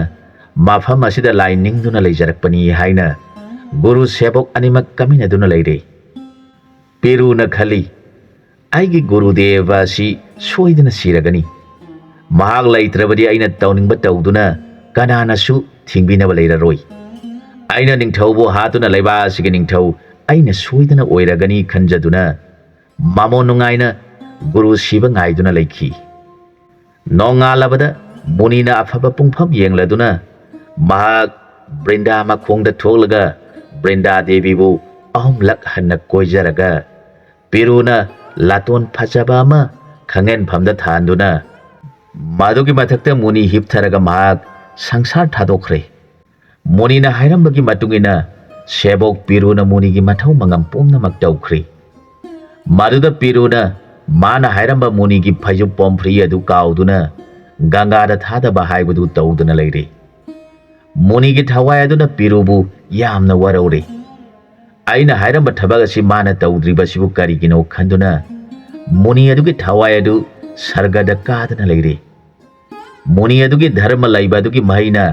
ꯃꯐꯝ ꯑꯁꯤꯗ ꯂꯥꯏ ꯅꯤꯡꯗꯨꯅ ꯂꯩꯖꯔꯛꯄꯅꯤ ꯍꯥꯏꯅ ꯒꯨꯔꯨ ꯁꯦꯕꯣꯛ ꯑꯅꯤꯃꯛ ꯀꯥꯃꯤꯟꯅꯗꯨꯅ ꯂꯩꯔꯦ꯫ ꯄꯤꯔꯨꯅ ꯈꯜꯂꯤ, "ꯑꯩꯒꯤ ꯒꯨꯔꯨꯗꯦꯕ ꯑꯁꯤ ꯁꯣꯏꯗꯅ ꯁꯤꯔꯒꯅꯤ꯫ ꯃꯍꯥꯛ ꯂꯩꯇ꯭ꯔꯕꯗꯤ ꯑꯩꯅ ꯇꯧꯅꯤꯡꯕ ꯇꯧꯗꯨꯅ ꯀꯅꯥꯅꯁꯨ ꯊꯤꯡꯕꯤꯅꯕ ꯂꯩꯔꯔꯣꯏ꯫ ꯑꯩꯅ ꯅꯤꯡꯊꯧꯕꯨ ꯍꯥꯠꯇꯨꯅ ꯂꯩꯕꯥꯛ ꯑꯁꯤꯒꯤ ꯅꯤꯡꯊꯧ ꯑꯩꯅ ꯁꯣꯏꯗꯅ ꯑꯣꯏꯔꯒꯅꯤ" ꯈꯟꯖꯗꯨꯅ ꯃꯃꯣꯟ ꯅꯨꯡꯉꯥꯏꯅ ꯒꯨꯔꯨ ꯁꯤꯕ ꯉꯥꯏꯗꯨꯅ ꯂꯩꯈꯤ꯫ ꯅꯣꯡꯉꯥꯜꯂꯕꯗ ꯃꯨꯅꯤꯅ ꯑꯐꯕ ꯄꯨꯡꯐꯝ ꯌꯦꯡꯂꯗꯨꯅ ꯃꯍꯥꯛ ꯕ꯭ꯔꯤꯟꯗꯥ ꯃꯈꯣꯡꯗ ꯊꯣꯛꯂꯒ ꯕ꯭ꯔꯤꯟꯗꯥ ꯗꯦꯕꯤꯕꯨ ꯑꯍꯨꯝꯂꯛ ꯍꯟꯅ ꯀꯣꯏꯖꯔꯒ ꯄꯤꯔꯨꯅ ꯂꯥꯇꯣꯟ ꯐꯖꯕ ꯑꯃ ꯈꯪꯍꯦꯟꯐꯝꯗ ꯊꯥꯟꯗꯨꯅ ꯃꯗꯨꯒꯤ ꯃꯊꯛꯇ ꯃꯨꯅꯤ ꯍꯤꯞꯊꯔꯒ ꯃꯍꯥꯛ ꯁꯪꯁꯥꯔ ꯊꯥꯗꯣꯛꯈ꯭ꯔꯦ꯫ ꯃꯨꯅꯤꯅ ꯍꯥꯏꯔꯝꯕꯒꯤ ꯃꯇꯨꯡ ꯏꯟꯅ ꯁꯦꯕꯣꯛ ꯄꯤꯔꯨꯅ ꯃꯨꯅꯤꯒꯤ ꯃꯊꯧ ꯃꯉꯝ ꯄꯨꯝꯅꯃꯛ ꯇꯧꯈ꯭ꯔꯦ꯫ ꯃꯗꯨꯗ ꯄꯤꯔꯨꯅ ꯃꯥꯅ ꯍꯥꯏꯔꯝꯕ ꯃꯨꯅꯤꯒꯤ ꯐꯩꯖꯨꯞ ꯄꯣꯝꯐ꯭ꯔꯤ ꯑꯗꯨ ꯀꯥꯎꯗꯨꯅ ꯒꯪꯒꯥꯗ ꯊꯥꯗꯕ ꯍꯥꯏꯕꯗꯨ ꯇꯧꯗꯨꯅ ꯂꯩꯔꯦ꯫ ꯃꯨꯅꯤꯒꯤ ꯊꯋꯥꯏ ꯑꯗꯨꯅ ꯄꯤꯔꯨꯕꯨ ꯌꯥꯝꯅ ꯋꯥꯔꯧꯔꯦ꯫ ꯑꯩꯅ ꯍꯥꯏꯔꯝꯕ ꯊꯕꯛ ꯑꯁꯤ ꯃꯥꯅ ꯇꯧꯗ꯭ꯔꯤꯕꯁꯤꯕꯨ ꯀꯔꯤꯒꯤꯅꯣ ꯈꯟꯗꯨꯅ ꯃꯨꯅꯤ ꯑꯗꯨꯒꯤ ꯊꯋꯥꯏ ꯑꯗꯨ ꯁꯔꯒꯗ ꯀꯥꯗꯨꯅ ꯂꯩꯔꯦ꯫ ꯃꯨꯅꯤ ꯑꯗꯨꯒꯤ ꯙꯔꯃ ꯂꯩꯕ ꯑꯗꯨꯒꯤ ꯃꯍꯩꯅ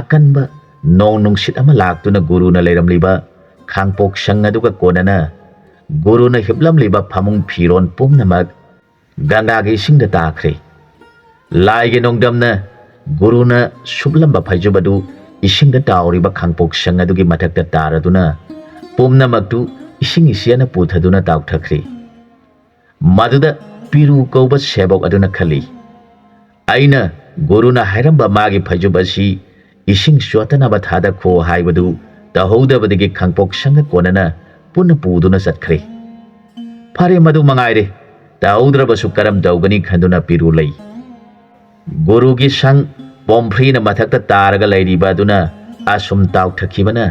ꯑꯀꯟꯕ ꯅꯣꯡ ꯅꯨꯡꯁꯤꯠ ꯑꯃ ꯂꯥꯛꯇꯨꯅ ꯒꯨꯔꯨꯅ ꯂꯩꯔꯝꯂꯤꯕ ꯈꯥꯡꯄꯣꯛ ꯁꯪ ꯑꯗꯨꯒ ꯀꯣꯟꯅꯅ ꯒꯨꯔꯨꯅ ꯍꯤꯞꯂꯝꯂꯤꯕ ꯐꯃꯨꯡ ꯐꯤꯔꯣꯟ ꯄꯨꯝꯅꯃꯛ ꯒꯪꯒꯥꯒꯤ ꯏꯁꯤꯡꯗ ꯇꯥꯈ꯭ꯔꯦ꯫ ꯂꯥꯏꯒꯤ ꯅꯣꯡꯗꯝꯅ ꯒꯨꯔꯨꯅ ꯁꯨꯞꯂꯝꯕ ꯐꯩꯖꯨꯞ ꯑꯗꯨ ꯏꯁꯤꯡꯗ ꯇꯥꯎꯔꯤꯕ ꯈꯥꯡꯄꯣꯛ ꯁꯪ ꯑꯗꯨꯒꯤ ꯃꯊꯛꯇ ꯇꯥꯔꯗꯨꯅ ꯄꯨꯝꯅꯃꯛꯇꯨ ꯏꯁꯤꯡ ꯏꯆꯦꯜꯅ ꯄꯨꯊꯗꯨꯅ ꯇꯥꯎꯊꯈ꯭ꯔꯦ꯫ ꯃꯗꯨꯗ ꯄꯤꯔꯨ ꯀꯧꯕ ꯁꯦꯕꯣꯛ ꯑꯗꯨꯅ ꯈꯜꯂꯤ, "ꯑꯩꯅ ꯒꯨꯔꯨꯅ ꯍꯥꯏꯔꯝꯕ ꯃꯥꯒꯤ ꯐꯩꯖꯨꯞ ꯑꯁꯤ ꯏꯁꯤꯡ ꯆꯣꯠꯇꯅꯕ ꯊꯥꯗꯈꯣ ꯍꯥꯏꯕꯗꯨ ꯇꯧꯍꯧꯗꯕꯗꯒꯤ ꯈꯥꯡꯄꯣꯛ ꯁꯪꯒ ꯀꯣꯟꯅꯅ ꯄꯨꯟꯅ ꯄꯨꯗꯨꯅ ꯆꯠꯈ꯭ꯔꯦ꯫ ꯐꯔꯦ, ꯃꯗꯨ ꯃꯉꯥꯏꯔꯦ, ꯇꯧꯍꯧꯗ꯭ꯔꯕꯁꯨ ꯀꯔꯝ ꯇꯧꯒꯅꯤ?" ꯈꯟꯗꯨꯅ ꯄꯤꯔꯨ ꯂꯩ꯫ ꯒꯨꯔꯨꯒꯤ ꯁꯪ ꯄꯣꯝꯐ꯭ꯔꯤꯅ ꯃꯊꯛꯇ ꯇꯥꯔꯒ ꯂꯩꯔꯤꯕ ꯑꯗꯨꯅ ꯑꯁꯨꯝ ꯇꯥꯎꯊꯈꯤꯕꯅ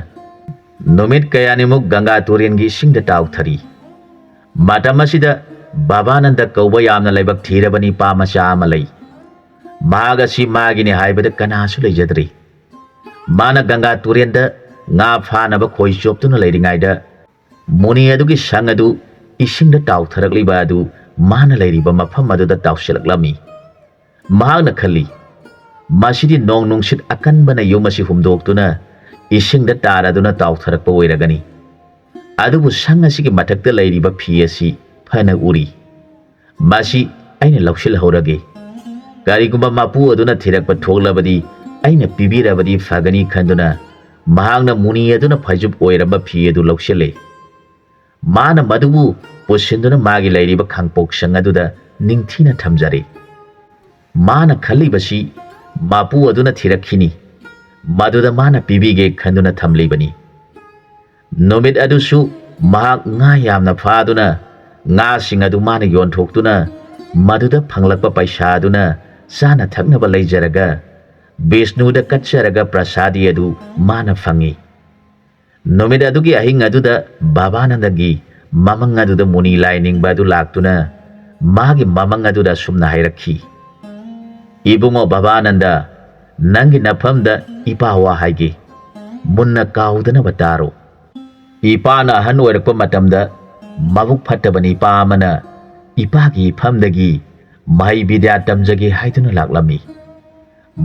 ꯅꯨꯃꯤꯠ ꯀꯌꯥꯅꯤꯃꯨꯛ ꯒꯪꯒꯥ ꯇꯨꯔꯦꯜꯒꯤ ꯏꯁꯤꯡꯗ ꯇꯥꯎꯊꯔꯤ꯫ ꯃꯇꯝ ꯑꯁꯤꯗ ꯕꯕꯥꯅꯟꯗ ꯀꯧꯕ ꯌꯥꯝꯅ ꯂꯥꯏꯕꯛ ꯊꯤꯔꯕ ꯅꯤꯄꯥ ꯃꯆꯥ ꯑꯃ ꯂꯩ꯫ ꯃꯍꯥꯛ ꯑꯁꯤ ꯃꯥꯒꯤꯅꯤ ꯍꯥꯏꯕꯗ ꯀꯅꯥꯁꯨ ꯂꯩꯖꯗ꯭ꯔꯤ꯫ ꯃꯥꯅ ꯒꯪꯒꯥ ꯇꯨꯔꯦꯜꯗ ꯉꯥ ꯐꯥꯅꯕ ꯈꯣꯏ ꯆꯣꯞꯇꯨꯅ ꯂꯩꯔꯤꯉꯩꯗ, ꯃꯨꯅꯤ ꯑꯗꯨꯒꯤ ꯁꯪ ꯑꯗꯨ ꯏꯁꯤꯡꯗ ꯇꯥꯎꯊꯔꯛꯂꯤꯕ ꯑꯗꯨ ꯃꯥꯅ ꯂꯩꯔꯤꯕ ꯃꯐꯝ ꯑꯗꯨꯗ ꯇꯥꯎꯁꯤꯜꯂꯛꯂꯝꯃꯤ꯫ ꯃꯍꯥꯛꯅ ꯈꯜꯂꯤ, "ꯃꯁꯤꯗꯤ ꯅꯣꯡ ꯅꯨꯡꯁꯤꯠ ꯑꯀꯟꯕꯅ ꯌꯨꯝ ꯑꯁꯤ ꯍꯨꯝꯗꯣꯛꯇꯨꯅ ꯏꯁꯤꯡꯗ ꯇꯥꯔꯗꯨꯅ ꯇꯥꯎꯊꯔꯛꯄ ꯑꯣꯏꯔꯒꯅꯤ꯫ ꯑꯗꯨꯕꯨ ꯁꯪ ꯑꯁꯤꯒꯤ ꯃꯊꯛꯇ ꯂꯩꯔꯤꯕ ꯐꯤ ꯑꯁꯤ ꯐꯅ ꯎꯔꯤ꯫ ꯃꯁꯤ ꯑꯩꯅ ꯂꯧꯁꯤꯜꯍꯧꯔꯒꯦ꯫ ꯀꯔꯤꯒꯨꯝꯕ ꯃꯄꯨ ꯑꯗꯨꯅ ꯊꯤꯔꯛꯄ ꯊꯣꯛꯂꯕꯗꯤ ꯑꯩꯅ ꯄꯤꯕꯤꯔꯕꯗꯤ ꯐꯒꯅꯤ" ꯈꯟꯗꯨꯅ ꯃꯍꯥꯛꯅ ꯃꯨꯅꯤ ꯑꯗꯨꯅ ꯐꯩꯖꯨꯞ ꯑꯣꯏꯔꯝꯕ ꯐꯤ ꯑꯗꯨ ꯂꯧꯁꯤꯜꯂꯦ꯫ ꯃꯥꯅ ꯃꯗꯨꯕꯨ ꯄꯨꯁꯤꯟꯗꯨꯅ ꯃꯥꯒꯤ ꯂꯩꯔꯤꯕ ꯈꯥꯡꯄꯣꯛꯁꯪ ꯑꯗꯨꯗ ꯅꯤꯡꯊꯤꯅ ꯊꯝꯖꯔꯦ꯫ ꯃꯥꯅ ꯈꯜꯂꯤꯕꯁꯤ ꯃꯄꯨ ꯑꯗꯨꯅ ꯊꯤꯔꯛꯈꯤꯅꯤ, ꯃꯗꯨꯗ ꯃꯥꯅ ꯄꯤꯕꯤꯒꯦ ꯈꯟꯗꯨꯅ ꯊꯝꯂꯤꯕꯅꯤ꯫ ꯅꯨꯃꯤꯠ ꯑꯗꯨꯁꯨ ꯃꯍꯥꯛ ꯉꯥ ꯌꯥꯝꯅ ꯐꯥꯗꯨꯅ, ꯉꯥꯁꯤꯡ ꯑꯗꯨ ꯃꯥꯅ ꯌꯣꯟꯊꯣꯛꯇꯨꯅ, ꯃꯗꯨꯗ ꯐꯪꯂꯛꯄ ꯄꯩꯁꯥ ꯑꯗꯨꯅ ꯆꯥꯅ ꯊꯛꯅꯕ ꯂꯩꯖꯔꯒ, ꯕꯤꯁꯅꯨꯗ ꯀꯠꯆꯔꯒ ꯄ꯭ꯔꯁꯥꯗꯤ ꯑꯗꯨ ꯃꯥꯅ ꯐꯪꯏ꯫ ꯅꯨꯃꯤꯠ ꯑꯗꯨꯒꯤ ꯑꯍꯤꯡ ꯑꯗꯨꯗ ꯕꯥꯕꯥꯅꯟꯗꯒꯤ ꯃꯃꯪ ꯑꯗꯨꯗ ꯃꯨꯅꯤ ꯂꯥꯏ ꯅꯤꯡꯕ ꯑꯗꯨ ꯂꯥꯛꯇꯨꯅ ꯃꯥꯒꯤ ꯃꯃꯪ ꯑꯗꯨꯗ ꯑꯁꯨꯝꯅ ꯍꯥꯏꯔꯛꯈꯤ, "ꯏꯕꯨꯡꯉꯣ ꯕꯥꯕꯥꯅꯟꯗ, ꯅꯪꯒꯤ ꯅꯐꯝꯗ ꯏꯄꯥ ꯋꯥ ꯍꯥꯏꯒꯦ꯫ ꯃꯨꯟꯅ ꯀꯥꯎꯗꯅꯕ ꯇꯥꯔꯣ꯫ ꯏꯄꯥꯅ ꯑꯍꯟ ꯑꯣꯏꯔꯛꯄ ꯃꯇꯝꯗ ꯃꯕꯨꯛ ꯐꯠꯇꯕ ꯅꯤꯄꯥ ꯑꯃꯅ ꯏꯄꯥꯒꯤ ꯏꯐꯝꯗꯒꯤ ꯃꯍꯩ ꯕꯤꯗ꯭ꯌꯥ ꯇꯝꯖꯒꯦ ꯍꯥꯏꯗꯨꯅ ꯂꯥꯛꯂꯝꯃꯤ꯫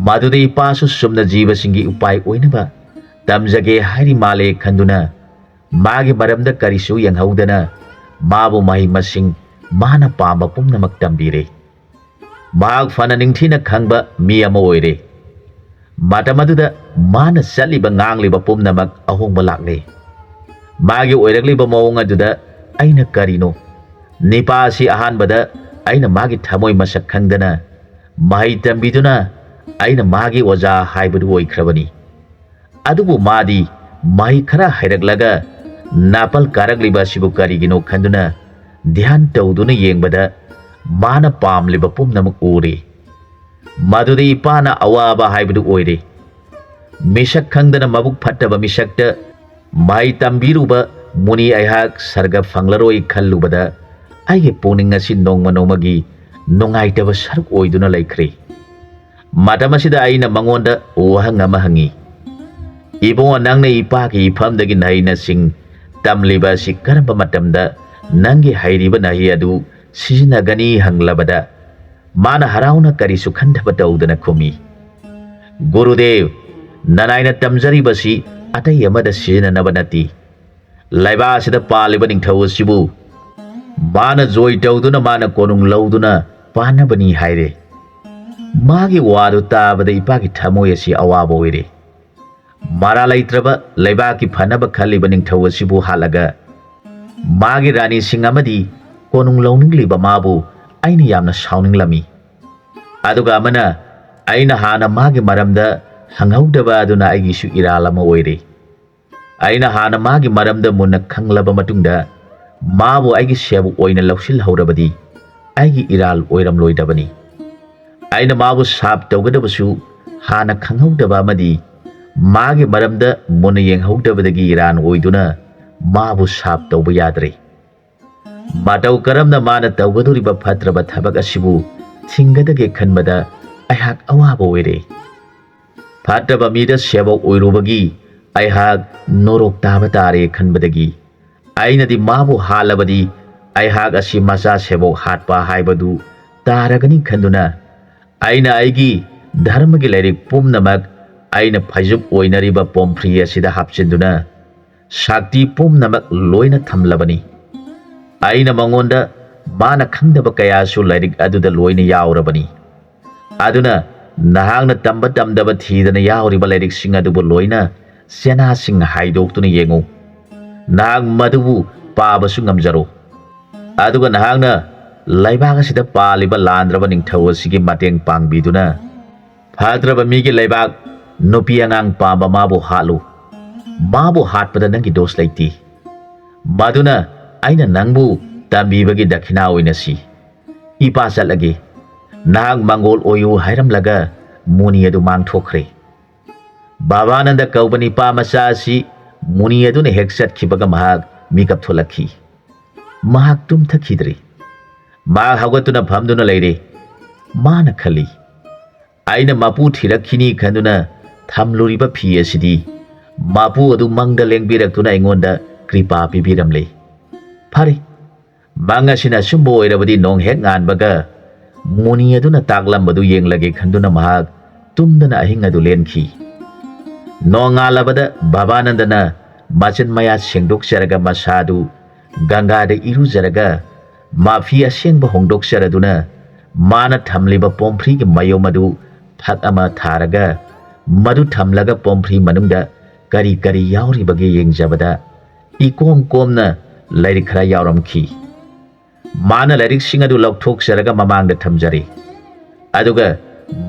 ꯃꯗꯨꯗ ꯏꯄꯥꯁꯨ ꯆꯨꯝꯅ ꯖꯤꯕꯁꯤꯡꯒꯤ ꯎꯄꯥꯏ ꯑꯣꯏꯅꯕ ꯇꯝꯖꯒꯦ ꯍꯥꯏꯔꯤ ꯃꯥꯜꯂꯦ ꯈꯟꯗꯨꯅ ꯃꯥꯒꯤ ꯃꯔꯝꯗ ꯀꯔꯤꯁꯨ ꯌꯦꯡꯍꯧꯗꯅ ꯃꯥꯕꯨ ꯃꯍꯩ ꯃꯁꯤꯡ ꯃꯥꯅ ꯄꯥꯝꯕ ꯄꯨꯝꯅꯃꯛ ꯇꯝꯕꯤꯔꯦ꯫ ꯃꯍꯥꯛ ꯐꯅ ꯅꯤꯡꯊꯤꯅ ꯈꯪꯕ ꯃꯤ ꯑꯃ ꯑꯣꯏꯔꯦ꯫ ꯃꯇꯝ ꯑꯗꯨꯗ ꯃꯥꯅ ꯆꯠꯂꯤꯕ ꯉꯥꯡꯂꯤꯕ ꯄꯨꯝꯅꯃꯛ ꯑꯍꯣꯡꯕ ꯂꯥꯛꯂꯦ꯫ ꯃꯥꯒꯤ ꯑꯣꯏꯔꯛꯂꯤꯕ ꯃꯑꯣꯡ ꯑꯗꯨꯗ ꯑꯩꯅ ꯀꯔꯤꯅꯣ? ꯅꯤꯄꯥ ꯑꯁꯤ ꯑꯍꯥꯟꯕꯗ ꯑꯩꯅ ꯃꯥꯒꯤ ꯊꯃꯣꯏ ꯃꯁꯛ ꯈꯪꯗꯅ ꯃꯍꯩ ꯇꯝꯕꯤꯗꯨꯅ ꯑꯩꯅ ꯃꯥꯒꯤ ꯑꯣꯖꯥ ꯍꯥꯏꯕꯗꯨ ꯑꯣꯏꯈ꯭ꯔꯕꯅꯤ꯫ ꯑꯗꯨꯕꯨ ꯃꯥꯗꯤ ꯃꯍꯩ ꯈꯔ ꯍꯩꯔꯛꯂꯒ ꯅꯥꯄꯜ ꯀꯥꯔꯛꯂꯤꯕ ꯑꯁꯤꯕꯨ ꯀꯔꯤꯒꯤꯅꯣ ꯈꯟꯗꯨꯅ ꯙ꯭ꯌꯥꯟ ꯇꯧꯗꯨꯅ ꯌꯦꯡꯕꯗ ꯃꯥꯅ ꯄꯥꯝꯂꯤꯕ ꯄꯨꯝꯅꯃꯛ ꯎꯔꯦ꯫ ꯃꯗꯨꯗ ꯏꯄꯥꯅ ꯑꯋꯥꯕ ꯍꯥꯏꯕꯗꯨ ꯑꯣꯏꯔꯦ꯫ ꯃꯤꯁꯛ ꯈꯪꯗꯅ ꯃꯕꯨꯛ ꯐꯠꯇꯕ ꯃꯤꯁꯛꯇ ꯃꯍꯩ ꯇꯝꯕꯤꯔꯨꯕ ꯃꯨꯅꯤ ꯑꯩꯍꯥꯛ ꯁꯔꯒ ꯐꯪꯂꯔꯣꯏ ꯈꯜꯂꯨꯕꯗ ꯑꯩꯒꯤ ꯄꯨꯛꯅꯤꯡ ꯑꯁꯤ ꯅꯣꯡꯃ ꯅꯣꯡꯃꯒꯤ ꯅꯨꯡꯉꯥꯏꯇꯕ ꯁꯔꯨꯛ ꯑꯣꯏꯗꯨꯅ ꯂꯩꯈ꯭ꯔꯦ꯫ ꯃꯇꯝ ꯑꯁꯤꯗ ꯑꯩꯅ ꯃꯉꯣꯟꯗ ꯋꯥꯍꯪ ꯑꯃ ꯍꯪꯉꯤ, "ꯏꯕꯨꯡꯉꯣ, ꯅꯪꯅ ꯏꯄꯥꯒꯤ ꯏꯐꯝꯗꯒꯤ ꯅꯍꯩꯅꯁꯤꯡ ꯇꯝꯂꯤꯕ ꯑꯁꯤ ꯀꯔꯝꯕ ꯃꯇꯝꯗ ꯅꯪꯒꯤ ꯍꯩꯔꯤꯕ ꯅꯍꯩ ꯑꯗꯨ ꯁꯤꯖꯤꯟꯅꯒꯅꯤ?" ꯍꯪꯂꯕꯗ, ꯃꯥꯅ ꯍꯔꯥꯎꯅ ꯀꯔꯤꯁꯨ ꯈꯟꯊꯕ ꯇꯧꯗꯅ ꯈꯨꯝꯃꯤ, "ꯒꯨꯔꯨꯗꯦꯕ, ꯅꯅꯥꯏꯅ ꯇꯝꯖꯔꯤꯕꯁꯤ ꯑꯇꯩ ꯑꯃꯗ ꯁꯤꯖꯤꯟꯅꯅꯕ ꯅꯠꯇꯦ꯫ ꯂꯩꯕꯥꯛ ꯑꯁꯤꯗ ꯄꯥꯜꯂꯤꯕ ꯅꯤꯡꯊꯧ ꯑꯁꯤꯕꯨ ꯃꯥꯅ ꯖꯣꯏ ꯇꯧꯗꯨꯅ, ꯃꯥꯅ ꯀꯣꯅꯨꯡ ꯂꯧꯗꯨꯅ ꯄꯥꯟꯅꯕꯅꯤ" ꯍꯥꯏꯔꯦ꯫ ꯃꯥꯒꯤ ꯋꯥꯗꯨ ꯇꯥꯕꯗ ꯏꯄꯥꯒꯤ ꯊꯃꯣꯏ ꯑꯁꯤ ꯑꯋꯥꯕ ꯑꯣꯏꯔꯦ꯫ ꯃꯔꯥ ꯂꯩꯇ꯭ꯔꯕ ꯂꯩꯕꯥꯛꯀꯤ ꯐꯅꯕ ꯈꯜꯂꯤꯕ ꯅꯤꯡꯊꯧ ꯑꯁꯤꯕꯨ ꯍꯥꯠꯂꯒ ꯃꯥꯒꯤ ꯔꯥꯅꯤꯁꯤꯡ ꯑꯃꯗꯤ ꯀꯣꯅꯨꯡ ꯂꯧꯅꯤꯡꯂꯤꯕ ꯃꯥꯕꯨ ꯑꯩꯅ ꯌꯥꯝꯅ ꯁꯥꯎꯅꯤꯡꯂꯝꯃꯤ꯫ ꯑꯗꯨꯒ ꯑꯃꯅ, ꯑꯩꯅ ꯍꯥꯟꯅ ꯃꯥꯒꯤ ꯃꯔꯝꯗ ꯍꯪꯍꯧꯗꯕ ꯑꯗꯨꯅ ꯑꯩꯒꯤꯁꯨ ꯏꯔꯥꯜ ꯑꯃ ꯑꯣꯏꯔꯦ꯫ ꯑꯩꯅ ꯍꯥꯟꯅ ꯃꯥꯒꯤ ꯃꯔꯝꯗ ꯃꯨꯟꯅ ꯈꯪꯂꯕ ꯃꯇꯨꯡꯗ ꯃꯥꯕꯨ ꯑꯩꯒꯤ ꯁꯦꯕꯣꯛ ꯑꯣꯏꯅ ꯂꯧꯁꯤꯜꯍꯧꯔꯕꯗꯤ ꯑꯩꯒꯤ ꯏꯔꯥꯜ ꯑꯣꯏꯔꯝꯂꯣꯏꯗꯕꯅꯤ꯫ ꯑꯩꯅ ꯃꯥꯕꯨ ꯁꯥꯞ ꯇꯧꯒꯗꯕꯁꯨ ꯍꯥꯟꯅ ꯈꯪꯍꯧꯗꯕ ꯑꯃꯗꯤ ꯃꯥꯒꯤ ꯃꯔꯝꯗ ꯃꯨꯟꯅ ꯌꯦꯡꯍꯧꯗꯕꯗꯒꯤ ꯏꯔꯥꯟ ꯑꯣꯏꯗꯨꯅ ꯃꯥꯕꯨ ꯁꯥꯞ ꯇꯧꯕ ꯌꯥꯗ꯭ꯔꯦ꯫ ꯃꯇꯧ ꯀꯔꯝꯅ ꯃꯥꯅ ꯇꯧꯒꯗꯧꯔꯤꯕ ꯐꯠꯇ꯭ꯔꯕ ꯊꯕꯛ ꯑꯁꯤꯕꯨ ꯊꯤꯡꯒꯗꯒꯦ ꯈꯟꯕꯗ ꯑꯩꯍꯥꯛ ꯑꯋꯥꯕ ꯑꯣꯏꯔꯦ꯫ ꯐꯠꯇꯕ ꯃꯤꯗ ꯁꯦꯕꯣꯛ ꯑꯣꯏꯔꯨꯕꯒꯤ ꯑꯩꯍꯥꯛ ꯅꯣꯔꯣꯛ ꯇꯥꯕ ꯇꯥꯔꯦ ꯈꯟꯕꯗꯒꯤ, ꯑꯩꯅꯗꯤ ꯃꯥꯕꯨ ꯍꯥꯠꯂꯕꯗꯤ ꯑꯩꯍꯥꯛ ꯑꯁꯤ ꯃꯆꯥ ꯁꯦꯕꯣꯛ ꯍꯥꯠꯄ ꯍꯥꯏꯕꯗꯨ ꯇꯥꯔꯒꯅꯤ ꯈꯟꯗꯨꯅ, ꯑꯩꯅ ꯑꯩꯒꯤ ꯙꯔꯃꯒꯤ ꯂꯥꯏꯔꯤꯛ ꯄꯨꯝꯅꯃꯛ ꯑꯩꯅ ꯐꯩꯖꯨꯞ ꯑꯣꯏꯅꯔꯤꯕ ꯄꯣꯝꯐ꯭ꯔꯤ ꯑꯁꯤꯗ ꯍꯥꯞꯆꯤꯟꯗꯨꯅ ꯁꯛꯇꯤ ꯄꯨꯝꯅꯃꯛ ꯂꯣꯏꯅ ꯊꯝꯂꯕꯅꯤ꯫ ꯑꯩꯅ ꯃꯉꯣꯟꯗ ꯃꯥꯅ ꯈꯪꯗꯕ ꯀꯌꯥꯁꯨ ꯂꯥꯏꯔꯤꯛ ꯑꯗꯨꯗ ꯂꯣꯏꯅ ꯌꯥꯎꯔꯕꯅꯤ꯫ ꯑꯗꯨꯅ ꯅꯍꯥꯛꯅ ꯇꯝꯕ ꯇꯝꯗꯕ ꯊꯤꯗꯅ ꯌꯥꯎꯔꯤꯕ ꯂꯥꯏꯔꯤꯛꯁꯤꯡ ꯑꯗꯨꯕꯨ ꯂꯣꯏꯅ ꯆꯦꯅꯥꯁꯤꯡ ꯍꯥꯏꯗꯣꯛꯇꯨꯅ ꯌꯦꯡꯉꯨ꯫ ꯅꯍꯥꯛ ꯃꯗꯨꯕꯨ ꯄꯥꯕꯁꯨ ꯉꯝꯖꯔꯣ꯫ ꯑꯗꯨꯒ ꯅꯍꯥꯛꯅ ꯂꯩꯕꯥꯛ ꯑꯁꯤꯗ ꯄꯥꯜꯂꯤꯕ ꯂꯥꯟꯗ꯭ꯔꯕ ꯅꯤꯡꯊꯧ ꯑꯁꯤꯒꯤ ꯃꯇꯦꯡ ꯄꯥꯡꯕꯤꯗꯨꯅ ꯐꯠꯇ꯭ꯔꯕ ꯃꯤꯒꯤ ꯂꯩꯕꯥꯛ ꯅꯨꯄꯤ ꯑꯉꯥꯡ ꯄꯥꯝꯕ ꯃꯥꯕꯨ ꯍꯥꯠꯂꯨ꯫ ꯃꯥꯕꯨ ꯍꯥꯠꯄꯗ ꯅꯪꯒꯤ ꯗꯣꯁ ꯂꯩꯇꯦ꯫ ꯃꯗꯨꯅ ꯑꯩꯅ ꯅꯪꯕꯨ ꯇꯝꯕꯤꯕꯒꯤ ꯗꯈꯤꯅꯥ ꯑꯣꯏꯅ ꯁꯤ꯫ ꯏꯄꯥ ꯆꯠꯂꯒꯦ꯫ ꯅꯍꯥꯛ ꯃꯪꯒꯣꯜ ꯑꯣꯏꯌꯨ ꯍꯥꯏꯔꯝꯂꯒ ꯃꯨꯅꯤ ꯑꯗꯨ ꯃꯥꯡꯊꯣꯛꯈ꯭ꯔꯦ꯫ ꯕꯥꯕꯥꯅꯟꯗ ꯀꯧꯕ ꯅꯤꯄꯥ ꯃꯆꯥ ꯑꯁꯤ ꯃꯨꯅꯤ ꯑꯗꯨꯅ ꯍꯦꯛ ꯆꯠꯈꯤꯕꯒ ꯃꯍꯥꯛ ꯃꯤꯀꯞ ꯊꯣꯛꯂꯛꯈꯤ꯫ ꯃꯍꯥꯛ ꯇꯨꯝꯊꯈꯤꯗ꯭ꯔꯤ꯫ ꯃꯍꯥꯛ ꯍꯧꯒꯠꯇꯨꯅ ꯐꯝꯗꯨꯅ ꯂꯩꯔꯦ꯫ ꯃꯥꯅ ꯈꯜꯂꯤ, ꯑꯩꯅ ꯃꯄꯨ ꯊꯤꯔꯛꯈꯤꯅꯤ ꯈꯟꯗꯨꯅ ꯊꯝꯂꯨꯔꯤꯕ ꯐꯤ ꯑꯁꯤꯗꯤ ꯃꯄꯨ ꯑꯗꯨ ꯃꯪꯗ ꯂꯦꯡꯕꯤꯔꯛꯇꯨꯅ ꯑꯩꯉꯣꯟꯗ ꯀ꯭ꯔꯤꯄꯥ ꯄꯤꯕꯤꯔꯝꯂꯦ꯫ ꯐꯔꯦ, ꯃꯪ ꯑꯁꯤꯅ ꯑꯆꯨꯝꯕ ꯑꯣꯏꯔꯕꯗꯤ ꯅꯣꯡ ꯍꯦꯛ ꯉꯥꯟꯕꯒ ꯃꯨꯅꯤ ꯑꯗꯨꯅ ꯇꯥꯛꯂꯝꯕꯗꯨ ꯌꯦꯡꯂꯒꯦ ꯈꯟꯗꯨꯅ ꯃꯍꯥꯛ ꯇꯨꯝꯗꯅ ꯑꯍꯤꯡ ꯑꯗꯨ ꯂꯦꯟꯈꯤ꯫ ꯅꯣꯡꯉꯥꯜꯂꯕꯗ ꯚꯕꯥꯅꯟꯗꯅ ꯃꯆꯤꯟ ꯃꯌꯥ ꯁꯦꯡꯗꯣꯛꯆꯔꯒ ꯃꯁꯥꯗꯨ ꯒꯪꯒꯥꯗ ꯏꯔꯨꯖꯔꯒ ꯃꯐꯤ ꯑꯁꯦꯡꯕ ꯍꯣꯡꯗꯣꯛꯆꯔꯗꯨꯅ ꯃꯥꯅ ꯊꯝꯂꯤꯕ ꯄꯣꯝꯐ꯭ꯔꯤꯒꯤ ꯃꯌꯨꯝ ꯑꯗꯨ ꯐꯛ ꯑꯃ ꯊꯥꯔꯒ ꯃꯗꯨ ꯊꯝꯂꯒ ꯄꯣꯝꯐ꯭ꯔꯤ ꯃꯅꯨꯡꯗ ꯀꯔꯤ ꯀꯔꯤ ꯌꯥꯎꯔꯤꯕꯒꯦ ꯌꯦꯡꯖꯕꯗ ꯏꯀꯣꯝ ꯀꯣꯝꯅ ꯂꯥꯏꯔꯤꯛ ꯈꯔ ꯌꯥꯎꯔꯝꯈꯤ꯫ ꯃꯥꯅ ꯂꯥꯏꯔꯤꯛꯁꯤꯡ ꯑꯗꯨ ꯂꯧꯊꯣꯛꯆꯔꯒ ꯃꯃꯥꯡꯗ ꯊꯝꯖꯔꯤ꯫ ꯑꯗꯨꯒ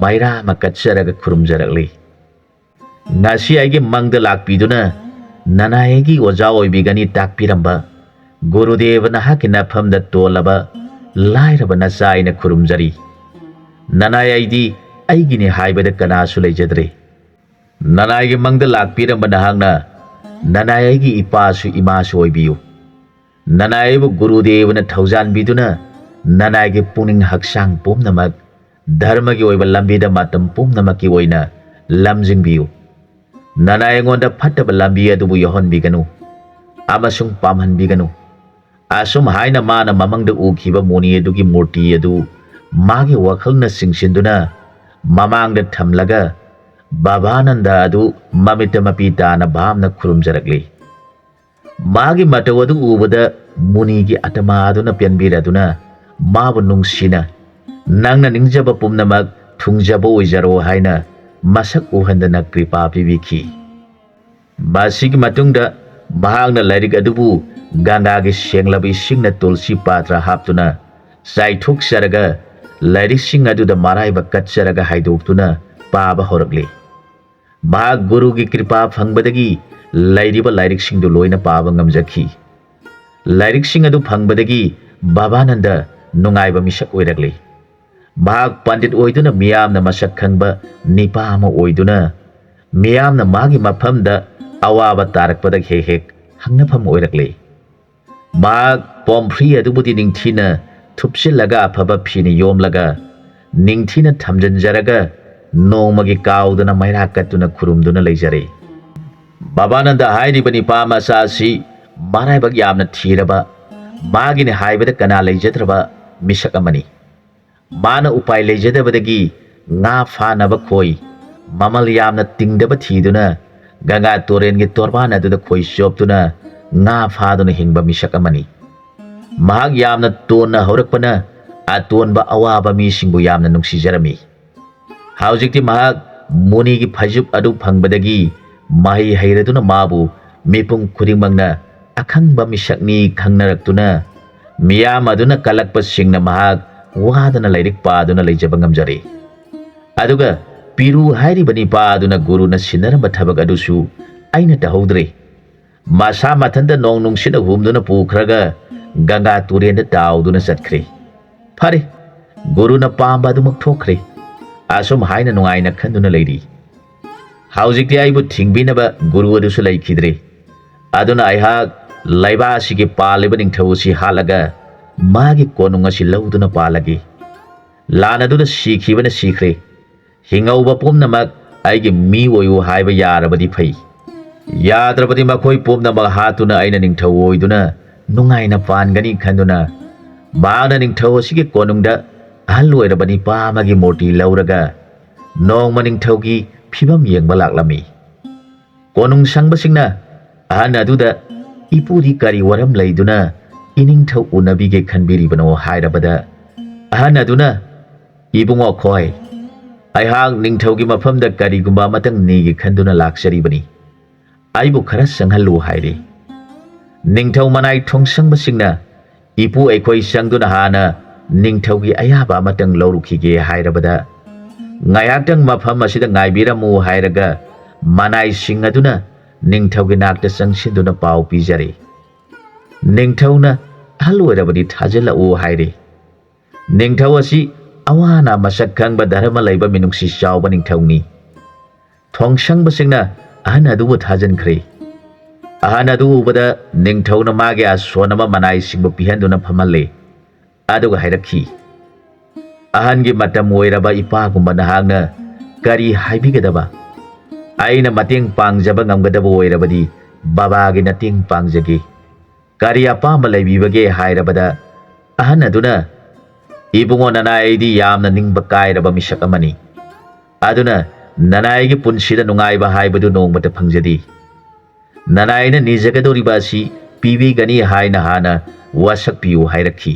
ꯃꯩꯔꯥ ꯑꯃ ꯀꯠꯆꯔꯒ ꯈꯨꯔꯨꯝꯖꯔꯛꯂꯤ꯫ ꯉꯁꯤ ꯑꯩꯒꯤ ꯃꯪꯗ ꯂꯥꯛꯄꯤꯗꯨꯅ ꯅꯅꯥꯏ ꯑꯩꯒꯤ ꯑꯣꯖꯥ ꯑꯣꯏꯕꯤꯒꯅꯤ ꯇꯥꯛꯄꯤꯔꯝꯕ ꯒꯨꯔꯨꯗꯦꯕ ꯅꯍꯥꯛꯀꯤ ꯅꯐꯝꯗ ꯇꯣꯜꯂꯕ ꯂꯥꯏꯔꯕ ꯅꯆꯥ ꯑꯩꯅ ꯈꯨꯔꯨꯝꯖꯔꯤ꯫ ꯅꯅꯥꯏ ꯑꯩꯗꯤ ꯑꯩꯒꯤꯅꯤ ꯍꯥꯏꯕꯗ ꯀꯅꯥꯁꯨ ꯂꯩꯖꯗ꯭ꯔꯦ꯫ ꯅꯅꯥꯏꯒꯤ ꯃꯪꯗ ꯂꯥꯛꯄꯤꯔꯝꯕ ꯅꯍꯥꯛꯅ ꯅꯅꯥꯏ ꯑꯩꯒꯤ ꯏꯄꯥꯁꯨ ꯏꯃꯥꯁꯨ ꯑꯣꯏꯕꯤꯌꯨ꯫ ꯅꯅꯥꯏ ꯑꯩꯕꯨ ꯒꯨꯔꯨꯗꯦꯕꯅ ꯊꯧꯖꯥꯟꯕꯤꯗꯨꯅ ꯅꯅꯥꯏꯒꯤ ꯄꯨꯛꯅꯤꯡ ꯍꯛꯆꯥꯡ ꯄꯨꯝꯅꯃꯛ ꯙꯔꯃꯒꯤ ꯑꯣꯏꯕ ꯂꯝꯕꯤꯗ ꯃꯇꯝ ꯄꯨꯝꯅꯃꯛꯀꯤ ꯑꯣꯏꯅ ꯂꯝꯖꯤꯡꯕꯤꯌꯨ꯫ ꯅꯅꯥꯏ ꯑꯩꯉꯣꯟꯗ ꯐꯠꯇꯕ ꯂꯝꯕꯤ ꯑꯗꯨꯕꯨ ꯌꯧꯍꯟꯕꯤꯒꯅꯨ ꯑꯃꯁꯨꯡ ꯄꯥꯝꯍꯟꯕꯤꯒꯅꯨ꯫ ꯑꯁꯨꯝ ꯍꯥꯏꯅ ꯃꯥꯅ ꯃꯃꯪꯗ ꯎꯈꯤꯕ ꯃꯨꯅꯤ ꯑꯗꯨꯒꯤ ꯃꯨꯔꯇꯤ ꯑꯗꯨ ꯃꯥꯒꯤ ꯋꯥꯈꯜꯅ ꯆꯤꯡꯁꯤꯟꯗꯨꯅ ꯃꯃꯥꯡꯗ ꯊꯝꯂꯒ ꯕꯕꯥꯅꯟꯗ ꯑꯗꯨ ꯃꯃꯤꯠꯇ ꯃꯄꯤ ꯇꯥꯅ ꯚꯥꯞꯅ ꯈꯨꯔꯨꯝꯖꯔꯛꯂꯤ꯫ ꯃꯥꯒꯤ ꯃꯇꯧ ꯑꯗꯨ ꯎꯕꯗ ꯃꯨꯅꯤꯒꯤ ꯑꯇꯃꯥ ꯑꯗꯨꯅ ꯄꯦꯟꯕꯤꯔꯗꯨꯅ ꯃꯥꯕꯨ ꯅꯨꯡꯁꯤꯅ "ꯅꯪꯅ ꯅꯤꯡꯖꯕ ꯄꯨꯝꯅꯃꯛ ꯊꯨꯡꯖꯕ ꯑꯣꯏꯖꯔꯣ" ꯍꯥꯏꯅ ꯃꯁꯛ ꯎꯍꯟꯗꯅ ꯀ꯭ꯔꯤꯄꯥ ꯄꯤꯕꯤꯈꯤ꯫ ꯃꯁꯤꯒꯤ ꯃꯇꯨꯡꯗ ꯃꯍꯥꯛꯅ ꯂꯥꯏꯔꯤꯛ ꯑꯗꯨꯕꯨ ꯒꯪꯒꯥꯒꯤ ꯁꯦꯡꯂꯕ ꯏꯁꯤꯡꯅ ꯇꯨꯜꯁꯤ ꯄꯥꯇ꯭ꯔ ꯍꯥꯞꯇꯨꯅ ꯆꯥꯏꯊꯣꯛꯆꯔꯒ ꯂꯥꯏꯔꯤꯛꯁꯤꯡ ꯑꯗꯨꯗ ꯃꯔꯥꯏꯕꯛ ꯀꯠꯆꯔꯒ ꯍꯥꯏꯗꯣꯛꯇꯨꯅ ꯄꯥꯕ ꯍꯧꯔꯛꯂꯤ꯫ ꯃꯍꯥꯛ ꯒꯨꯔꯨꯒꯤ ꯀ꯭ꯔꯤꯄꯥ ꯐꯪꯕꯗꯒꯤ ꯂꯩꯔꯤꯕ ꯂꯥꯏꯔꯤꯛꯁꯤꯡꯗꯨ ꯂꯣꯏꯅ ꯄꯥꯕ ꯉꯝꯖꯈꯤ꯫ ꯂꯥꯏꯔꯤꯛꯁꯤꯡ ꯑꯗꯨ ꯐꯪꯕꯗꯒꯤ ꯕꯕꯥꯅꯟꯗ ꯅꯨꯡꯉꯥꯏꯕ ꯃꯤꯁꯛ ꯑꯣꯏꯔꯛꯂꯤ꯫ ꯃꯍꯥꯛ ꯄꯟꯗꯤꯠ ꯑꯣꯏꯗꯨꯅ ꯃꯤꯌꯥꯝꯅ ꯃꯁꯛ ꯈꯪꯕ ꯅꯤꯄꯥ ꯑꯃ ꯑꯣꯏꯗꯨꯅ ꯃꯤꯌꯥꯝꯅ ꯃꯥꯒꯤ ꯃꯐꯝꯗ ꯑꯋꯥꯕ ꯇꯥꯔꯛꯄꯗ ꯍꯦꯛ ꯍꯦꯛ ꯍꯪꯅꯐꯝ ꯑꯣꯏꯔꯛꯂꯤ꯫ ꯃꯍꯥꯛ ꯄꯣꯝꯐ꯭ꯔꯤ ꯑꯗꯨꯕꯨꯗꯤ ꯅꯤꯡꯊꯤꯅ ꯊꯨꯞꯆꯤꯜꯂꯒ ꯑꯐꯕ ꯐꯤꯅ ꯌꯣꯝꯂꯒ ꯅꯤꯡꯊꯤꯅ ꯊꯝꯖꯤꯟꯖꯔꯒ ꯅꯣꯡꯃꯒꯤ ꯀꯥꯎꯗꯅ ꯃꯩꯔꯥ ꯀꯠꯇꯨꯅ ꯈꯨꯔꯨꯝꯗꯨꯅ ꯂꯩꯖꯔꯦ꯫ ꯕꯕꯥꯅꯟꯗ ꯍꯥꯏꯔꯤꯕ ꯅꯤꯄꯥ ꯃꯆꯥ ꯑꯁꯤ ꯃꯔꯥꯏꯕꯛ ꯌꯥꯝꯅ ꯊꯤꯔꯕ, ꯃꯥꯒꯤꯅꯤ ꯍꯥꯏꯕꯗ ꯀꯅꯥ ꯂꯩꯖꯗ꯭ꯔꯕ ꯃꯤꯁꯛ ꯑꯃꯅꯤ꯫ ꯃꯥꯅ ꯎꯄꯥꯏ ꯂꯩꯖꯗꯕꯗꯒꯤ ꯉꯥ ꯐꯥꯅꯕ ꯈꯣꯏ ꯃꯃꯜ ꯌꯥꯝꯅ ꯇꯤꯡꯗꯕ ꯊꯤꯗꯨꯅ ꯒꯪꯒꯥ ꯇꯨꯔꯦꯜꯒꯤ ꯇꯣꯔꯕꯥꯟ ꯑꯗꯨꯗ ꯈꯣꯏ ꯆꯣꯞꯇꯨꯅ ꯉꯥ ꯐꯥꯗꯨꯅ ꯍꯤꯡꯕ ꯃꯤꯁꯛ ꯑꯃꯅꯤ꯫ ꯃꯍꯥꯛ ꯌꯥꯝꯅ ꯇꯣꯟꯅ ꯍꯧꯔꯛꯄꯅ ꯑꯇꯣꯟꯕ ꯑꯋꯥꯕ ꯃꯤꯁꯤꯡꯕꯨ ꯌꯥꯝꯅ ꯅꯨꯡꯁꯤꯖꯔꯝꯃꯤ꯫ ꯍꯧꯖꯤꯛꯇꯤ ꯃꯍꯥꯛ ꯃꯨꯅꯤꯒꯤ ꯐꯩꯖꯨꯞ ꯑꯗꯨ ꯐꯪꯕꯗꯒꯤ ꯃꯍꯩ ꯍꯩꯔꯗꯨꯅ ꯃꯥꯕꯨ ꯃꯤꯄꯨꯝ ꯈꯨꯗꯤꯡꯃꯛꯅ ꯑꯈꯪꯕ ꯃꯤꯁꯛꯅꯤ ꯈꯪꯅꯔꯛꯇꯨꯅ, ꯃꯤꯌꯥꯝ ꯑꯗꯨꯅ ꯀꯜꯂꯛꯄꯁꯤꯡꯅ ꯃꯍꯥꯛ ꯋꯥꯗꯅ ꯂꯥꯏꯔꯤꯛ ꯄꯥꯗꯨꯅ ꯂꯩꯖꯕ ꯉꯝꯖꯔꯦ꯫ ꯑꯗꯨꯒ ꯄꯤꯔꯨ ꯍꯥꯏꯔꯤꯕ ꯅꯤꯄꯥ ꯑꯗꯨꯅ ꯒꯨꯔꯨꯅ ꯁꯤꯟꯅꯔꯝꯕ ꯊꯕꯛ ꯑꯗꯨꯁꯨ ꯑꯩꯅ ꯇꯧꯍꯧꯗ꯭ꯔꯦ꯫ ꯃꯁꯥ ꯃꯊꯟꯇ ꯅꯣꯡ ꯅꯨꯡꯁꯤꯠꯅ ꯍꯨꯝꯗꯨꯅ ꯄꯨꯈ꯭ꯔꯒ ꯒꯪꯒꯥ ꯇꯨꯔꯦꯜꯗ ꯇꯥꯎꯗꯨꯅ ꯆꯠꯈ꯭ꯔꯦ꯫ ꯐꯔꯦ, ꯒꯨꯔꯨꯅ ꯄꯥꯝꯕ ꯑꯗꯨꯃꯛ ꯊꯣꯛꯈ꯭ꯔꯦ꯫ ꯑꯁꯨꯝ ꯍꯥꯏꯅ ꯅꯨꯡꯉꯥꯏꯅ ꯈꯟꯗꯨꯅ ꯂꯩꯔꯤ꯫ ꯍꯧꯖꯤꯛꯇꯤ ꯑꯩꯕꯨ ꯊꯤꯡꯕꯤꯅꯕ ꯒꯨꯔꯨ ꯑꯗꯨꯁꯨ ꯂꯩꯈꯤꯗ꯭ꯔꯦ꯫ ꯑꯗꯨꯅ ꯑꯩꯍꯥꯛ ꯂꯩꯕꯥꯛ ꯑꯁꯤꯒꯤ ꯄꯥꯜꯂꯤꯕ ꯅꯤꯡꯊꯧ ꯑꯁꯤ ꯍꯥꯠꯂꯒ ꯃꯥꯒꯤ ꯀꯣꯅꯨꯡ ꯑꯁꯤ ꯂꯧꯗꯨꯅ ꯄꯥꯜꯂꯒꯦ꯫ ꯂꯥꯟ ꯑꯗꯨꯗ ꯁꯤꯈꯤꯕꯅ ꯁꯤꯈ꯭ꯔꯦ꯫ ꯍꯤꯡꯍꯧꯕ ꯄꯨꯝꯅꯃꯛ ꯑꯩꯒꯤ ꯃꯤ ꯑꯣꯏꯌꯨ ꯍꯥꯏꯕ ꯌꯥꯔꯕꯗꯤ ꯐꯩ꯫ ꯌꯥꯗ꯭ꯔꯕꯗꯤ ꯃꯈꯣꯏ ꯄꯨꯝꯅꯃꯛ ꯍꯥꯠꯇꯨꯅ ꯑꯩꯅ ꯅꯤꯡꯊꯧ ꯑꯣꯏꯗꯨꯅ ꯅꯨꯡꯉꯥꯏꯅ ꯄꯥꯟꯒꯅꯤ ꯈꯟꯗꯨꯅ, ꯃꯍꯥꯛꯅ ꯅꯤꯡꯊꯧ ꯑꯁꯤꯒꯤ ꯀꯣꯅꯨꯡꯗ ꯑꯍꯜ ꯑꯣꯏꯔꯕ ꯅꯤꯄꯥ ꯑꯃꯒꯤ ꯃꯨꯔꯇꯤ ꯂꯧꯔꯒ ꯅꯣꯡꯃ ꯅꯤꯡꯊꯧꯒꯤ ꯐꯤꯕꯝ ꯌꯦꯡꯕ ꯂꯥꯛꯂꯝꯃꯤ꯫ ꯀꯣꯅꯨꯡ ꯁꯪꯕꯁꯤꯡꯅ ꯑꯍꯟ ꯑꯗꯨꯗ, "ꯏꯄꯨꯗꯤ ꯀꯔꯤ ꯋꯥꯔꯝ ꯂꯩꯗꯨꯅ ꯏꯅꯤꯡꯊꯧ ꯎꯅꯕꯤꯒꯦ ꯈꯟꯕꯤꯔꯤꯕꯅꯣ?" ꯍꯥꯏꯔꯕꯗ, ꯑꯍꯟ ꯑꯗꯨꯅ, "ꯏꯕꯨꯡꯉꯣ ꯈꯣꯏ, ꯑꯩꯍꯥꯛ ꯅꯤꯡꯊꯧꯒꯤ ꯃꯐꯝꯗ ꯀꯔꯤꯒꯨꯝꯕ ꯑꯃꯇꯪ ꯅꯤꯒꯦ ꯈꯟꯗꯨꯅ ꯂꯥꯛꯆꯔꯤꯕꯅꯤ꯫ ꯑꯩꯕꯨ ꯈꯔ ꯆꯪꯍꯜꯂꯨ" ꯍꯥꯏꯔꯦ꯫ ꯅꯤꯡꯊꯧ ꯃꯅꯥꯏ ꯊꯣꯡꯁꯪꯕꯁꯤꯡꯅ, "ꯏꯄꯨ, ꯑꯩꯈꯣꯏ ꯆꯪꯗꯨꯅ ꯍꯥꯟꯅ ꯅꯤꯡꯊꯧꯒꯤ ꯑꯌꯥꯕ ꯑꯃꯇꯪ ꯂꯧꯔꯨꯈꯤꯒꯦ" ꯍꯥꯏꯔꯕꯗ, "ꯉꯥꯏꯍꯥꯛꯇꯪ ꯃꯐꯝ ꯑꯁꯤꯗ ꯉꯥꯏꯕꯤꯔꯝꯃꯨ" ꯍꯥꯏꯔꯒ ꯃꯅꯥꯏꯁꯤꯡ ꯑꯗꯨꯅ ꯅꯤꯡꯊꯧꯒꯤ ꯅꯥꯛꯇ ꯆꯪꯁꯤꯟꯗꯨꯅ ꯄꯥꯎ ꯄꯤꯖꯔꯦ꯫ ꯅꯤꯡꯊꯧꯅ ꯑꯍꯜ ꯑꯣꯏꯔꯕꯗꯤ ꯊꯥꯖꯤꯜꯂꯛꯎ ꯍꯥꯏꯔꯦ꯫ ꯅꯤꯡꯊꯧ ꯑꯁꯤ ꯑꯋꯥ ꯑꯅꯥ ꯃꯁꯛ ꯈꯪꯕ ꯙꯔꯃ ꯂꯩꯕ ꯃꯤꯅꯨꯡꯁꯤ ꯆꯥꯎꯕ ꯅꯤꯡꯊꯧꯅꯤ꯫ ꯊꯣꯡꯁꯪꯕꯁꯤꯡꯅ ꯑꯍꯟ ꯑꯗꯨꯕꯨ ꯊꯥꯖꯤꯟꯈ꯭ꯔꯦ꯫ ꯑꯍꯟ ꯑꯗꯨ ꯎꯕꯗ ꯅꯤꯡꯊꯧꯅ ꯃꯥꯒꯤ ꯑꯁꯣꯟ ꯑꯃ ꯃꯅꯥꯏꯁꯤꯡꯕꯨ ꯄꯤꯍꯟꯗꯨꯅ ꯐꯝꯍꯜꯂꯦ꯫ ꯑꯗꯨꯒ ꯍꯥꯏꯔꯛꯈꯤ, "ꯑꯍꯟꯒꯤ ꯃꯇꯝ ꯑꯣꯏꯔꯕ ꯏꯄꯥꯒꯨꯝꯕ ꯅꯍꯥꯛꯅ ꯀꯔꯤ ꯍꯥꯏꯕꯤꯒꯗꯕ? ꯑꯩꯅ ꯃꯇꯦꯡ ꯄꯥꯡꯖꯕ ꯉꯝꯒꯗꯕ ꯑꯣꯏꯔꯕꯗꯤ ꯕꯕꯥꯒꯤ ꯃꯇꯦꯡ ꯄꯥꯡꯖꯒꯦ꯫ ꯀꯔꯤ ꯑꯄꯥꯝꯕ ꯂꯩꯕꯤꯕꯒꯦ ꯍꯥꯏꯔꯕꯗ, ꯑꯍꯟ ꯑꯗꯨꯅ, "ꯏꯕꯨꯡꯉꯣ, ꯅꯅꯥꯏ ꯑꯩꯗꯤ ꯌꯥꯝꯅ ꯅꯤꯡꯕ ꯀꯥꯏꯔꯕ ꯃꯤꯁꯛ ꯑꯃꯅꯤ꯫ ꯑꯗꯨꯅ ꯅꯅꯥꯏꯒꯤ ꯄꯨꯟꯁꯤꯗ ꯅꯨꯡꯉꯥꯏꯕ ꯍꯥꯏꯕꯗꯨ ꯅꯣꯡꯃꯇ ꯐꯪꯖꯗꯦ꯫ ꯅꯅꯥꯏꯅ ꯅꯤꯖꯒꯗꯧꯔꯤꯕ ꯑꯁꯤ ꯄꯤꯕꯤꯒꯅꯤ ꯍꯥꯏꯅ ꯍꯥꯟꯅ ꯋꯥꯁꯛꯄꯤꯌꯨ" ꯍꯥꯏꯔꯛꯈꯤ꯫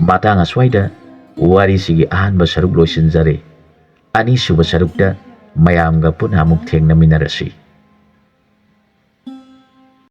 ꯃꯇꯥꯡ ꯑꯁ꯭ꯋꯥꯏꯗ ꯋꯥꯔꯤꯁꯤꯒꯤ ꯑꯍꯥꯟꯕ ꯁꯔꯨꯛ ꯂꯣꯏꯁꯤꯟꯖꯔꯦ꯫ ꯑꯅꯤꯁꯨꯕ ꯁꯔꯨꯛꯇ ꯃꯌꯥꯝꯒ ꯄꯨꯟꯅ ꯑꯃꯨꯛ ꯊꯦꯡꯅꯃꯤꯟꯅꯔꯁꯤ꯫